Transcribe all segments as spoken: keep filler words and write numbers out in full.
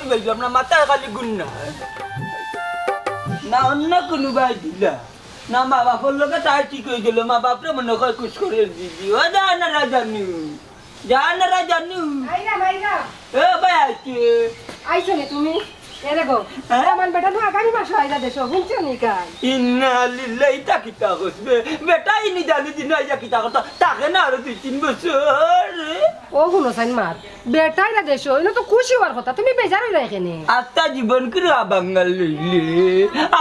ভাই, আপনার মাথায় খালি গুণ না। না অন্য কোনো ভাই দিলা। না মা বাপর লগে তাই ঠিক হয়ে গেল, মা বাপরে মনে হয় খুশ করে দিদি। ও জানারা জানু, জানারা জানু। আইরা, আইরা। এ ভাই আইছে। আইছো নি তুমি? এ দেখো, হ্যাঁ? আমার বেটা তো আগামী মাসে আইরা দেশো, শুনছো নি কাই? ইন্না লিল্লাহি, ইতা কিতা কইছ বে? বেটা ইনি জানি দিন আইয়া কিতা করতা? তাকে না আরো দুই তিন বছর। ও হুনো সাইন মাত, বেটা আইরা দেশো, ইনো তো খুশি হওয়ার কথা, তুমি বেজার হইরা কেনে? আস্তা জীবন কিরু আবাঙ্গাল লইলে।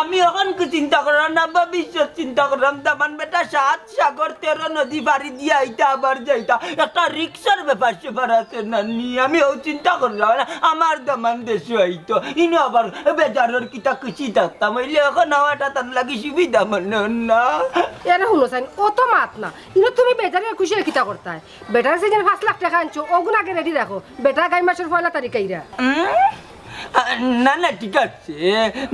আমি অখন কি চিন্তা করলাম না, ভবিষ্যৎ চিন্তা করলাম, দামান বেটা সাত সাগর তেরো নদী পাড়ি দিয়া আইতা আবার যাইতা। একটা রিক্সার ব্যাপার স্যাপার আছে না নি, আমি ও চিন্তা করলাম না, আমার দামান দেশো আইতো, ইনো আবার বেজারর কিতা খুশি থাকতাম, হইলে অখন হওয়াটা তার লাগি সুবিধা মনে হয় না। এরে হুনো সাইন, অত মাত না, ইনো তুমি বেজারে খুশি হয়ে কিতা করতায়? বেটার যে পাঁচ লাখ টেকা আনছো, ওগুন আগে রেডি রাখো। বেটা আগামী মাসর পয়লা তারিখ আইরা। উম, আ, না, না, ঠিক আছে।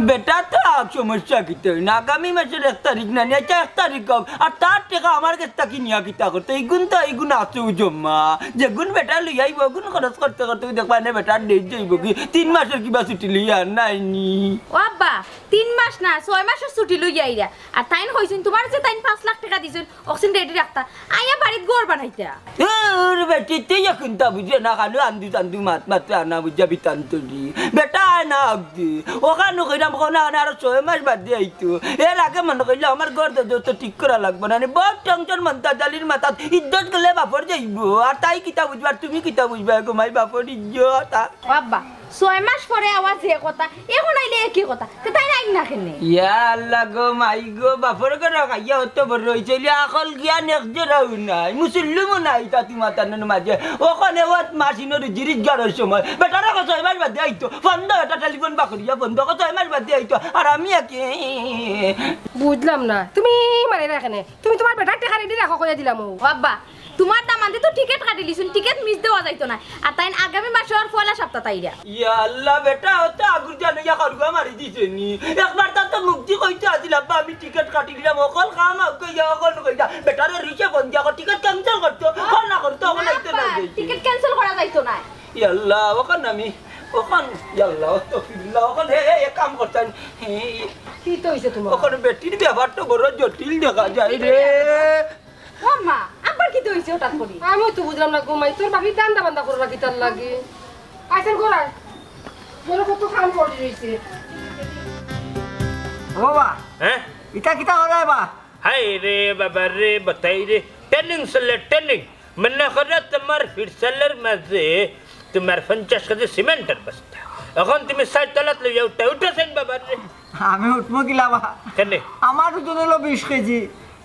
বেটা তো আর সমস্যা কিতা অয় না। আগামী মাসর এক তারিখ না নি, আচ্ছা, এক তারিখ হোক। আর তার টেকা আমার গেছ থাকি নিয়া কিতা করতে? ইগুন তো, ইগুন আছে জমা। যেগুন বেটা লই আইবো, ওগুন খরচ করতে করতে দেখবা নে বেটার ডেট যাইবো কি? তিন মাসর কিবা ছুটি লইয়া আর নাই নি। ও আব্বা, তিন মাস না, ছয় মাসর ছুটি লইয়া আইরা। আর তাইন কইছইন, তুমার যে তাইন পাঁচ লাখ টেকা দিছইন, অকসিন রেডি রাখতা, আইয়া বাড়িত ঘর বানাইতা। ওর বেটি, তুই এখন তা বুঝে না, খালি আন্দু তান্দু মাত মাত আনা বুঝা বিতান্তরি। বেটা আয় না অবধি। ওখানে কইলাম, ওখানে আনে আরো ছয় মাস বাদে আইতো। এর আগে মনে কইলে আমার ঘর দরজা তো ঠিক করা লাগবো না। নি বড় টেনশন মন্তা জালির মাথাত ইজ্জত গেলে বাপর যাইবো। আর তাই কিতা বুঝবা, আর তুমি কিতা বুঝবা, গো মাই বাপর ইজ্জত, আ? ও আব্বা, ছয় মাস পরে আওয়া যে কথা, এখন আইলে একই কথা। তে তাইন আইন না কেনে? ইয়া আল্লাহ গো, মাই গো, বাপর ঘর খাইয়া অত বড় অইছে, ইলে আকল জ্ঞান এক জোড়াও নাই, মুসল্লিমও নাই, তাতি মাতানোর মাঝে। ওখানে ওয়াত মাসিনোর জিরিজ গারোর সময়, বেটারা কত ছয় মাস বাদে আইতো, ফোন দাও, এটা টেলিফোন বাকরিয়া ফোন দাও, কত ছয় মাস বাদে আইতো, আর আমি একে বুঝলাম না, তুমি মানে না কেনে? তুমি তুমার বেটার টেকা রেডি রাখো, কইয়া দিলাম ও। ও আব্বা, তুমার দামান্দে তো টিকেট কাটিলিছইন, টিকেট মিস দেওয়া যাইতো না। আর তাইন আগামী মাসর পয়লা সপ্তাহ তাইরা। ইয়া আল্লাহ, বেটা, ও তো আগুর জানো ইয়া করুয়া মারি দিছে নি। একবার তার তো মুক্তি কইতে আছিল, আব্বা, আমি টিকেট কাটি দিলাম, অকল কাম আগে ইয়া অকল কইতা। বেটারে রিসে ফোন দিয়া কও, টিকেট ক্যান্সেল করতো, ফোন না করতো, অখন আইতো না আব্বা, দেখি। টিকেট ক্যান্সেল করা যাইতো না। ইয়া আল্লাহ, অখন আমি, অখন, ইয়া আল্লাহ, আস্তাগফিরুল্লাহ, অখন হে, হে, এক কাম করতাম, হে, কি তো হইছে তুমার? অখন বেটির ব্যাপার তো বড় জটিল দেখা যায় রে। ও মা, আবার কিতা অইছে হঠাৎ করি? আমিও তো বুঝলাম না গো মাই, তোর ভাবি ধান্দা বান্দা কররা কিতার লাগি? আইছেন গোড়ায়, বড় কত কাম পড়ি রইছে। ও বাবা, হ্যাঁ? ইটা কিতা হলো বা? হায় রে বাবা রে, বাতাই রে, ট্রেনিং চলে, ট্রেনিং। মনে করো তোমার ফিরসালের মাঝে তোমার পঞ্চাশ কেজি সিমেন্টের বস্তা। এখন তুমি চাইর তলাত লইয়া উঠা, উঠা চাইন বাবা রে। আমি উঠমু কিলা বা? কেনে? আমার ওজন হলো বিশ কেজি।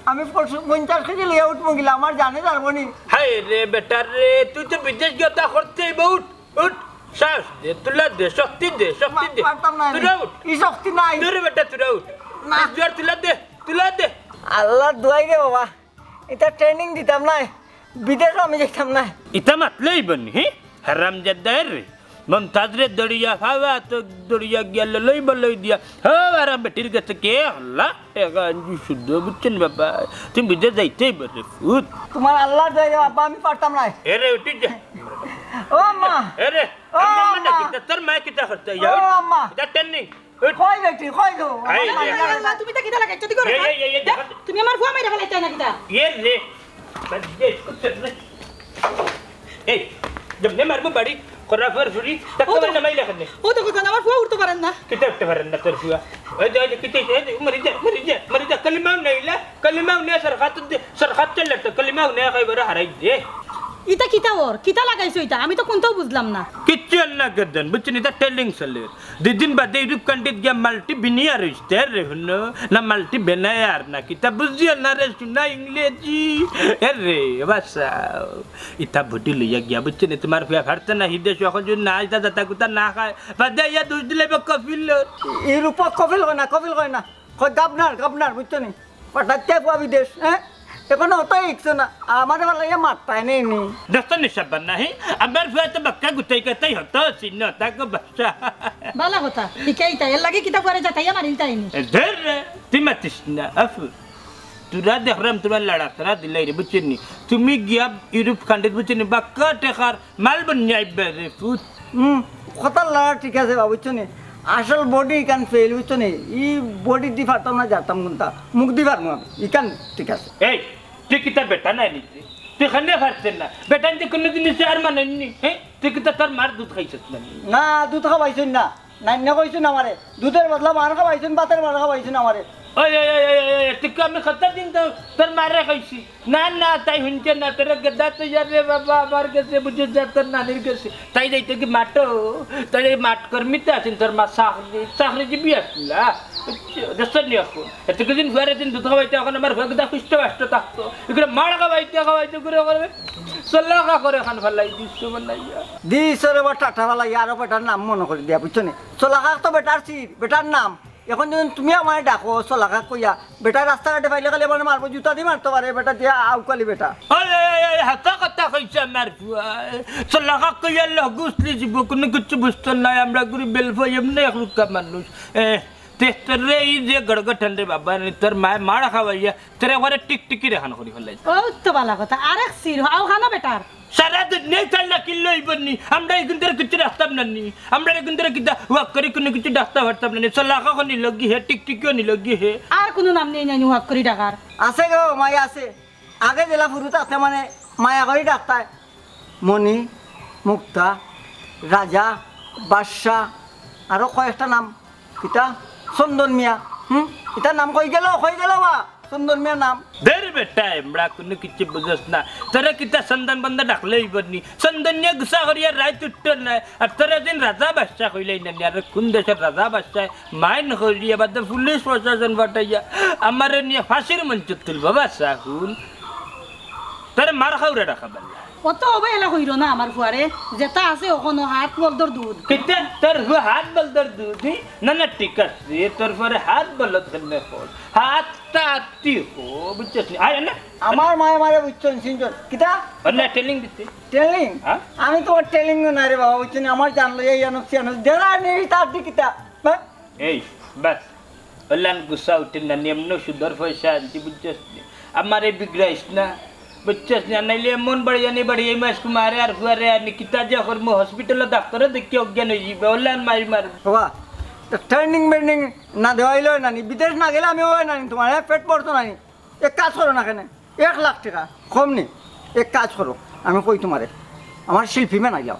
আমি পঞ্চ-, পঞ্চাশ কেজি লইয়া উঠমু কিলা, আমার জানে যাইবো নি। হায় রে বেটা রে, তুই তো বিদেশ গিয়া তা করতে অইবো, উঠ, উঠ। সাহস দে, তুলা দে, শক্তি দে, শক্তি দে। পারতাম না আমি। তুলা উঠ। ই শক্তি নাই। দে রে বেটা, তুলা উঠ। না। এই জোর তুলা দে, তুলা দে। আল্লাহর দোয়াই রে বাবা। ইতা ট্রেনিং দিতাম নায়, বিদেশো আমি যাইতাম নায়। ইতা মাতলে অইবো নি, হি? হারামজাদা রে। মন্তাজরে দড়িয়া, হাওয়া তো দড়িয়া গিয়া ললই বলই দিয়া। হো, আর বেটির গেছে কে হল্লা? টেকা আনছি শুদ্ধ, বুঝছো নি বাবা? তুমি বিদেশ যাইতে অইবো রে, ফুত। তোমার আল্লাহর দোয়াই রে বাবা, আমি পারতাম নায়। এ রে, উঠি যা। ও আম্মা। এ রে, ও আম্মা, আম্মা। তোর মায়ে কিতা করতে? ও আম্মা। ইতা ট্রেনিং। উঠ। কই বেটি, কই গো? এই আমার যে। মাইয়া। আল্লাহ, তুমি ইতা কিতা লাগাইছো? দি করো, এই, হ্যাঁ? এই, এই, এই, দেখো। তুমি আমার ফুয়া মাইরা ফালাইতায় না কিতা? এ রে, বাদ দে, কুত্তার রে। এই, যেমনে মারমু বাড়ি, করা ফর ফুরি, তা ও তো। কবে না মাইলা কেনে? ও তো কথা না, আমার ফুয়া উঠতে পারেন না। কিতা উঠতে পারেন না তোর ফুয়া? ওই যে, ওই যে, কিতা, এই যে, মরি যা, মরি যা, মরি যা, কলিমাও নাইলা, কলিমাও নে, সরকার তো দে, সরকার চলে তো, কলিমাও নে, কই বড় হারাই দে। ইতা কিতা ওর? কিতা লাগাইছো ইতা? আমি তো কোনটাও বুঝলাম না। কিচ্ছু আর না গেদন, বুঝছো নি? ইতা ট্রেনিং চলে। দুই দিন বাদে ইউরোপ কান্ট্রিত গিয়া মাল্টি বিনিয়ার অইছে রে, হুনো না, মাল্টি বেনায়ার না, কিতা বুঝিও না রে, শুনা ইংরেজি। এ রে, বাসাও। ইতা বডি লইয়া গিয়া, বুঝছো নি? তোমার ফুয়া ফারতে না, হিদে সখন যদি না আইতা, যাতা কুতা না খায়, বাদে ইয়া দুষ দিলে বা কফিল। ইউরোপ কফিল কয় না, কফিল কয় না। কয় গাবনার, গাবনার, বুঝছো নি? পাঠাইতে ফুয়া বিদেশ, হ্যাঁ? এখনো অত ইচ্ছা না, আমারে ফালাইয়া মারতায় নেই নি। দোস্ত নিশাবার নাহি, আমার ফুয়া তো বাক্কা গুতাই গাতাই হতো, চিহ্ন তাকে বাচ্চা। বালা কথা, হিকাইতা, এর লাগি কিতা ফুয়ারে যাতাইয়া মারিলতায় নি। এ ধর রে, তুই মাতিস না, আফু। তোরা দেখরাম, তোরা লাড়া তারা দিলাই রে, বুঝছো নি? তুমি গিয়া ইউরোপ কান্ট্রিত, বুঝছো নি? বাক্কা টেকার মাল বনিয়া আইবা রে, ফুত। হুম। কথার লড়া ঠিক আছে বা, বুঝছো নি? আসল বডি ইখান ফেইল, বুঝছো নি? ই বডি দি পারতাম না, জানতাম কুনটা, মুখ দি পারমু আমি, ইখান ঠিক আছে। এই, তুই কিতা বেটা নায় নি? তুই কেনে পারছস না? বেটাইন্তে কুনু জিনিস আর মানইন নি, হ্যাঁ? তুই কিতা তোর মার দুধ খাইছস না নি? না, দুধ খাওয়াইছইন না। নাইন্না কইছইন আমারে, দুধর বদলা মার খাওয়াইছইন, ভাতর মার খাওয়াইছইন আমারে। ওই, ওই, ওই, ওই, ওই, ওই, তুই কি আমি কথা দিন তো তোর মারে খাইছি? না, না, তাই হুনছে না, তোর গেদা তো ইয়ার রে বাবা, আমার গেছে, বুঝছস, যা তোর নানির গেছে। তাই যাইতে কি মাঠো, তাই এই মাঠ কর্মীতে আছেন, তোর মা চাকরি, চাকরিজীবী আসলা। বুঝছো? দেখছস নি এখন? এত কিছুদিন ফুয়ারে দিন দুধ খাওয়াইতে, এখন আমার ফুয়া গেদা হুষ্ট বাষ্ট থাকতো। এগুলো মার খাওয়াইতে, খাওয়াইতে করে, করে। চল্লাকা করে খান ফালাই দিস, বানাইয়া। দিস রে বা টাটা ফালাই, আরো বেটার নাম মনে করি দিয়া, বুঝছো নি? চল্লাকা তো বেটার চির, বেটার নাম। এখন যখন তুমি আমারে ডাকো, চল্লাকা কইয়া, বেটা রাস্তাঘাটে পাইলে খালি মানে মারবো, জুতা দি মারতো পারে, বেটা দিয়া আউকালি বেটা। ওই, ওই, ওই, ওই, হাতা কথা কইছে আমার ফুয়া। চল্লাকা কইয়া লগুসলি জীব, কুনু কিচ্ছু বুঝতো নাই, আমরা গুরি বেলফো, এমনি এক রুক্কা মানুষ। এ, তে তোর রে এই যে গড়গড় ঠান্ডে বাবা, রে তোর মায় মার খাওয়াইয়া, তোর একবারে টিকটিকি রেখান করি ফালাই। ও তো বালা কথা, আরেক চির, আও খানো বেটার। সারা দুনিয়ায় তার লাকিল লইব নি, আমরা এগুন ধরে কিছু রাখতাম না নি, আমরা এগুন ধরে কিতা ওয়াক করি কুনু কিছু ডাকতে পারতাম না নি, চল্লাকা নিলগি হে, টিকটিকিও নিলগি হে। আর কুনু নাম নেই নাই ওয়াক করি ডাকার? আছে গো, মায়া আছে। আগে জেলা ফুরুত আছে মানে মায়া করি ডাকতায়। মণি, মুক্তা, রাজা, বাদশা, আরো কয়েকটা নাম। কিতা? চন্দন মিয়া। হুম? ইতার নাম কই গেল? কই গেল বা? চন্দন মিয়া নাম। দের বেটা, এমরা কুনু কিচ্ছু বুঝস না। তোরে কিতা চন্দন বন্দা ডাকলে অইব নি? চন্দন নিয়া গুসা করিয়া রাইত উঠতো নায়। আর তোরে দিন রাজা বাদশা কইলাই না নি। আর কুন দেশর রাজা বাদশা? মাইন করিয়া বাদে পুলিশ প্রশাসন পাঠাইয়া আমারে নিয়া ফাঁসির মঞ্চে তুলবা বাদশা হুন। তোরে মার খাওরা ডাকা বাল্লা। অত অবহেলা কইরো না আমার ফুয়ারে, যেটা আছে অখনো হাত বলদর দুধ। কিতা তোর হু হাত বলদর দুধ? ই? না, না, ঠিক আছে, তোর পরে হাত বলদ কেনে কর? হাত তা আত্তি হো, বুঝছস নি? আয় না। আমার মায়ে মারে বুঝছইন, চিনছইন। কিতা? অন্য টেলিং দিতে। টেলিং? হ্যাঁ? আমি তোমার টেলিং না রে বাবা, বুঝছইন? আমার জান লইয়া ইয়ানো সিয়ানো। দেরা নেই তার দি কিতা? হ্যাঁ? এই, বাস। অলান গুসা উঠে না, নিম্ন সুদর পয়সা আনছি, বুঝছস নি? আমারে বিগড়াইস না, বুঝছস নি? আর নাইলে এমন বাড়ি আনি বাড়ি এই মাস কুমারে আর ফুয়ারে আর নি কিতা যে করমু, হসপিটালে ডাক্তারে দেখি অজ্ঞান অই যিবে, অলান মারি মার। বাবা, ট্রেনিং মেনিং না দেওয়াইলে অয় না নি, বিদেশ না গেলে আমি অয় না নি, তোমার, হ্যাঁ, পেট ভরতো না নি। এক কাজ করো না কেনে, এক লাখ টেকা, কম নি, এক কাজ করো, আমি কই তোমারে, আমার শিল্পী বানাইলাও,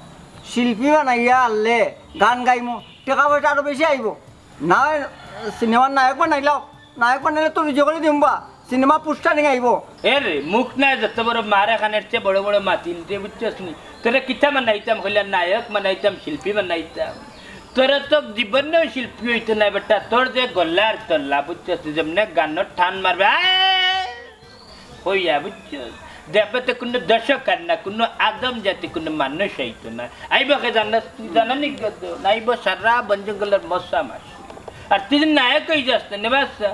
শিল্পী বানাইয়া আনলে গান গাইমু, টেকা পয়সা আরো বেশি আইবো। না অয় সিনেমার নায়ক বানাইলাও, নায়ক বানাইলে তো রুজি করি দিমু বা, সিনেমা পোস্টারিং আইবো। এ রে, মুখ নাই যত বড় মার এখানের চেয়ে বড় বড় মাতিল রে, বুঝছস নি? তোরে কিতা বানাইতাম কইলা, নায়ক বানাইতাম, শিল্পী বানাইতাম। তোরে তো জীবনেও শিল্পী অইতে নাই বেটা, তোর যে গলার তলা, বুঝছস নি? যেমনে গানর টান মারবে, আয়! কইয়া, বুঝছস? দেখবে তো কুনু দর্শক আর না, কুনু আদম জাতি, কুনু মানুষ আইতো না। আইবো কে জানাস তুই? জানা নি গো তো? আইবো সারা বন জঙ্গলর মশা মাছি। আর তুই যদি নায়ক অই যাস না, নেবাসা।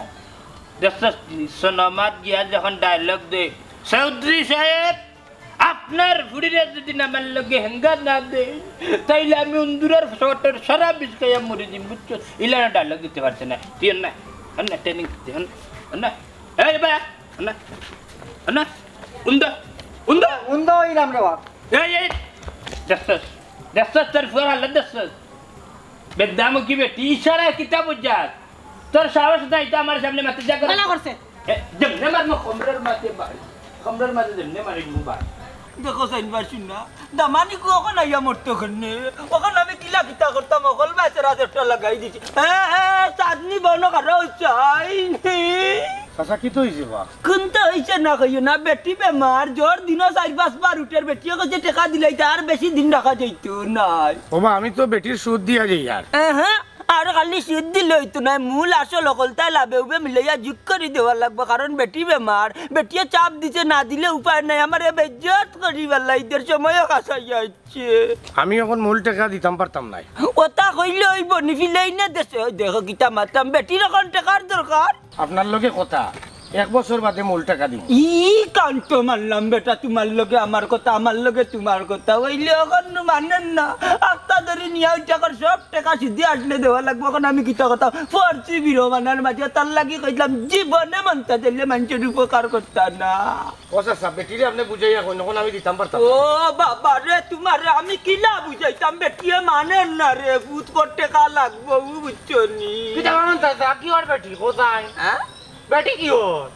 দেখছস তুই, সোনামাত গিয়া যখন ডায়লগ দে, "চৌধুরী সাহেব, আপনার ফুড়িরে যদি আমার লগে হেঙ্গা না দে, তাইলে আমি উন্দুরর সটর সারা বিষ খাইয়া মরি যিমু", বুঝছস? ইলানা ডায়লগ দিতে পারছে না। তুই না, না, ট্রেনিং দিতে, না, না। এই বা, না, না, উন্দা, উন্দা। উন্দা অইলাম রে বাপ। এই, এই, দেখছস, দেখছস তোর ফুয়ার হালত দেখছস? বেদ্দামুখী বেটি, ইশারা কিতা বুঝাস? তোর সাহস নাই তো আমার সামনে মাতে যা করে। ভালা করছে। এ, যেমনে মারমু কমরর মাঝে মারি, কমরর মাঝে যেমনে মারি মুবার। দেখো সাইন বাসুন না, দামানি কো অখন আইয়া মরতো কেনে? অখন আমি কিলা কিতা করতাম, অকল বাসের আজ একটা লাগাই দিছি। হ্যাঁ, হ্যাঁ, চাঁদনি বনো কারো চাইনি। চাচা, কিতা অইছে বা? কুন্তা অইছে না কইও না, বেটি বেমার, জ্বর দিনো চাইর পাঁচ বার উঠের, বেটিয়ে কইছে টেকা দিলাইতা, আর বেশি দিন রাখা যাইতো নায়। ওবা, আমি তো বেটির সুদ দিয়া যাই আর। হ্যাঁ, হ্যাঁ। আর খালি সুদ দিলে অইতো নায়, মূল আসল হকলতায় লাভে উবে মিলাইয়া যোগ করি দেওয়া লাগবো, কারণ বেটি বেমার, বেটিয়ে চাপ দিছে, না দিলে উপায় নাই, আমারে বেইজ্জত করি ফালাইতে সময়ও কাছাইয়া আইছে। আমি অখন মূল টেকা দিতাম পারতাম নায়। ওটা কইলে অইবো নি, ফিলেই না দেশে, ওই দেখো কিতা মাতাম, বেটির অখন টেকার দরকার। আপনার লগে কথা। এক বছর বাদে মূল টেকা দিমু। ই কাণ্ড মারলাম বেটা, তুমার লগে আমার কথা, আমার লগে তুমার কথা, অইলে অখন মানইন না। আস্তা ধরি নিয়া অউ টেকার সব টেকা সুদে আসলে দেওয়া লাগবো। অখন আমি কিতা করতাম, পড়ছি বিড়ম্বনার মাঝে, তার লাগি কইলাম জীবনে মন্তাজ আলীয়ে মানষর উপকার করতা না। ও চাচা, বেটিরে আপনে বুঝাইয়া কইন, অখন আমি দিতাম পারতাম না। ও বাবা রে, তুমারে আমি কিলা বুঝাইতাম, বেটিয়ে মানইন না রে, পুত কর টেকা লাগবো, বুঝছো নি? কিতা মানইন চাচা, কিওর বেটি, কোথায়? হ্যাঁ? বেটি কিওর?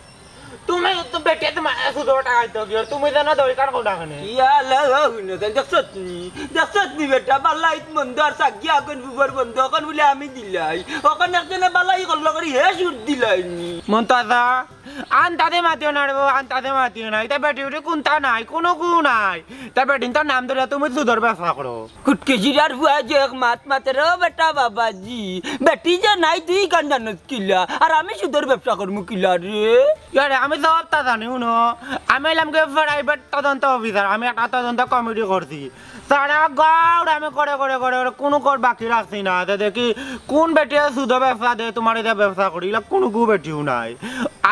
তুমি তো বেটি, তুমার সুদর টেকা দিতো কিওর? তুমি জানো দই কার কোনটা খানে? ইয়া আল্লাহ, ও হুনো, দেখছত নি? দেখছত নি বেটা, বালা ইত মন্দ আর সাগি আগুন বুবর বন্ধ, অখন বুলে আমি দিলাই। অখন একজনে বালাই করলো করি হে সুদ দিলাই নি। মন্তাজা, আন্তাজে মাতিও না রে বাবা, আন্তাজে মাতিও না। ইতা বেটি উঠি কুন্তা নাই, কুনু গু নাই। তা বেটিন্তর নাম ধরিয়া তুমি সুদর ব্যবসা করো। কুটকেশিরার ফুয়ায় যে এক মাত মাতে রে বেটা বাবাজি, বেটি যে নাই তুই কান জানোস কিলা, আর আমি সুদর ব্যবসা করমু কিলা রে? ইয়ারে, আমি জবাবটা জানি, হুনো। আমি অইলাম গি private তদন্ত officer, আমি একটা তদন্ত কমিটি করছি। সারা গাঁওর আমি করে, করে, করে, করে কুনু ঘর বাকি রাখছি না। তে দেখি কুন বেটিয়ে সুদর ব্যবসা দে, তুমার ইতা ব্যবসা করি, ইলা কুনু গু বেটিও নাই।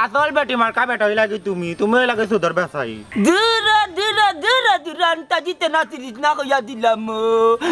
আসল বেটি মার্কা বেটা অইলা গি তুমি, তুমি অইলা গি সুদর ব্যবসায়ী। দূর, দূর, দূর, দূর, আন্তাজি তেনা তিরিশ না কইয়া দিলাম।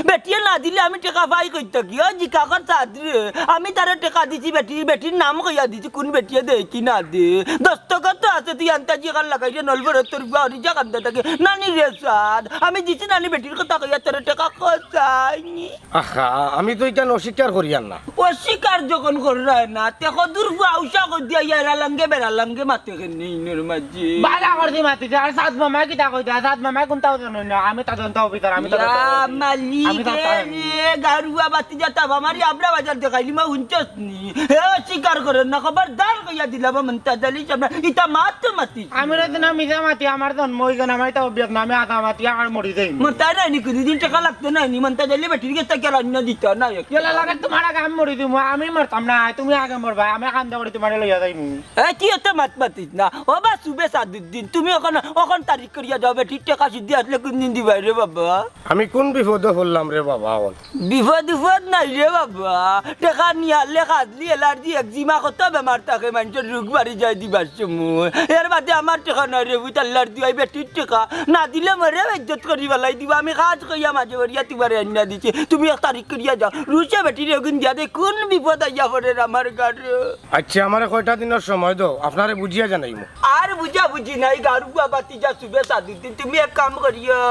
বেটিয়ে না দিলে আমি টেকা পাই কই থাকি? ও জিকা কর চাদরে, আমি তারে টেকা দিছি বেটি, বেটির নাম কইয়া দিছি, কুন বেটিয়ে দে কি না দে। দস্তখত তো আছে, তুই আন্তাজি এখান লাগাইলে নলবর তোর বুয়া অরিজা কান্দা থাকে। নানি রে সাদ, আমি দিছি নানি বেটির কথা কইয়া তোরে টেকা কইতাইনি। আহা, আমি তো ইখান অস্বীকার করিয়ার না। অস্বীকার যখন কররায় না, তে কদুর ফুয়া উষা কই দিয়া ইয়ারা লাঙ্গে বেড়া লাঙ্গে মাতে কেনে ইনর মাঝে? বালা করছি মাতিছে, আর সাদ মামায় কিতা কইতা? সাদ মামায় কুন্তাও জানইন না, আমি তদন্ত officer, আমি তদন্ত ইয়া করছি। মালিক আমি তদন্ত রে, গারুয়া বাতি যা তাবা মারি আমরা বাজার দেখাইলি মা হুনছস নি? হে অস্বীকার করের না, খবরদার কইয়া দিলাম, মন্তাজ আলী সামনে ইতা মাত তো মাতি। আমি রে না মিছা মাতি, আমার জন্ম অইছে না, আমার ইতা অভ্যাস না, আমি আধা মাতি, আমার মরি যাই। মন্তাজ আলী নি কুনুদিন টেকা লাগতো না নি, মন্তাজ আলী বেটির গেছে কেলা অন্য দিত না। কেলা লাগে তুমার আগে আমি মরি দিমু, আমি মরতাম না, তুমি আগে মরবায়, আমি কান্দা করি তুমারে লইয়া যাইমু। এ, কি এত মাত মাতিস না? ও বা সুবে সাদুদ্দিন, তুমি অখন, অখন তারিখ করিয়া যাও, বেটির টেকা সুদি আসলে কুনদিন দিবায় রে বাবা? আমি কুন বিপদো পড়লাম রে বাবা অখন? বিপদ উপদ নাই রে বাবা, টেকা নিয়ালে খাজলি, allergy, eczema, কত বেমার থাকে, মানষর রোগ বাড়ি যায় দিবার সময়। এর বাদে আমার টেকা নাই রে, বুঝ আল্লার দুয়াই বেটির টেকা, না দিলে মরে বেইজ্জত করি ফালাই দিবা। আমি কাজ কইয়া মাঝে বাড়িয়া তুমারে আনিয়া দিছি, তুমি এক তারিখ করিয়া যাও, রুশে বেটিরে অগুন দিয়া দে, কুন বিপদ আইয়া পড়ের আমার ঘরো। আচ্ছা, আমারে কয়টা দিনর সময় দেও, আপনারে বুঝিয়া জানাইমু। আর বুঝাবুঝি নাই, গারুয়া বাতি যা সুবে সাদুদ্দিন, তুমি এক কাম করিও,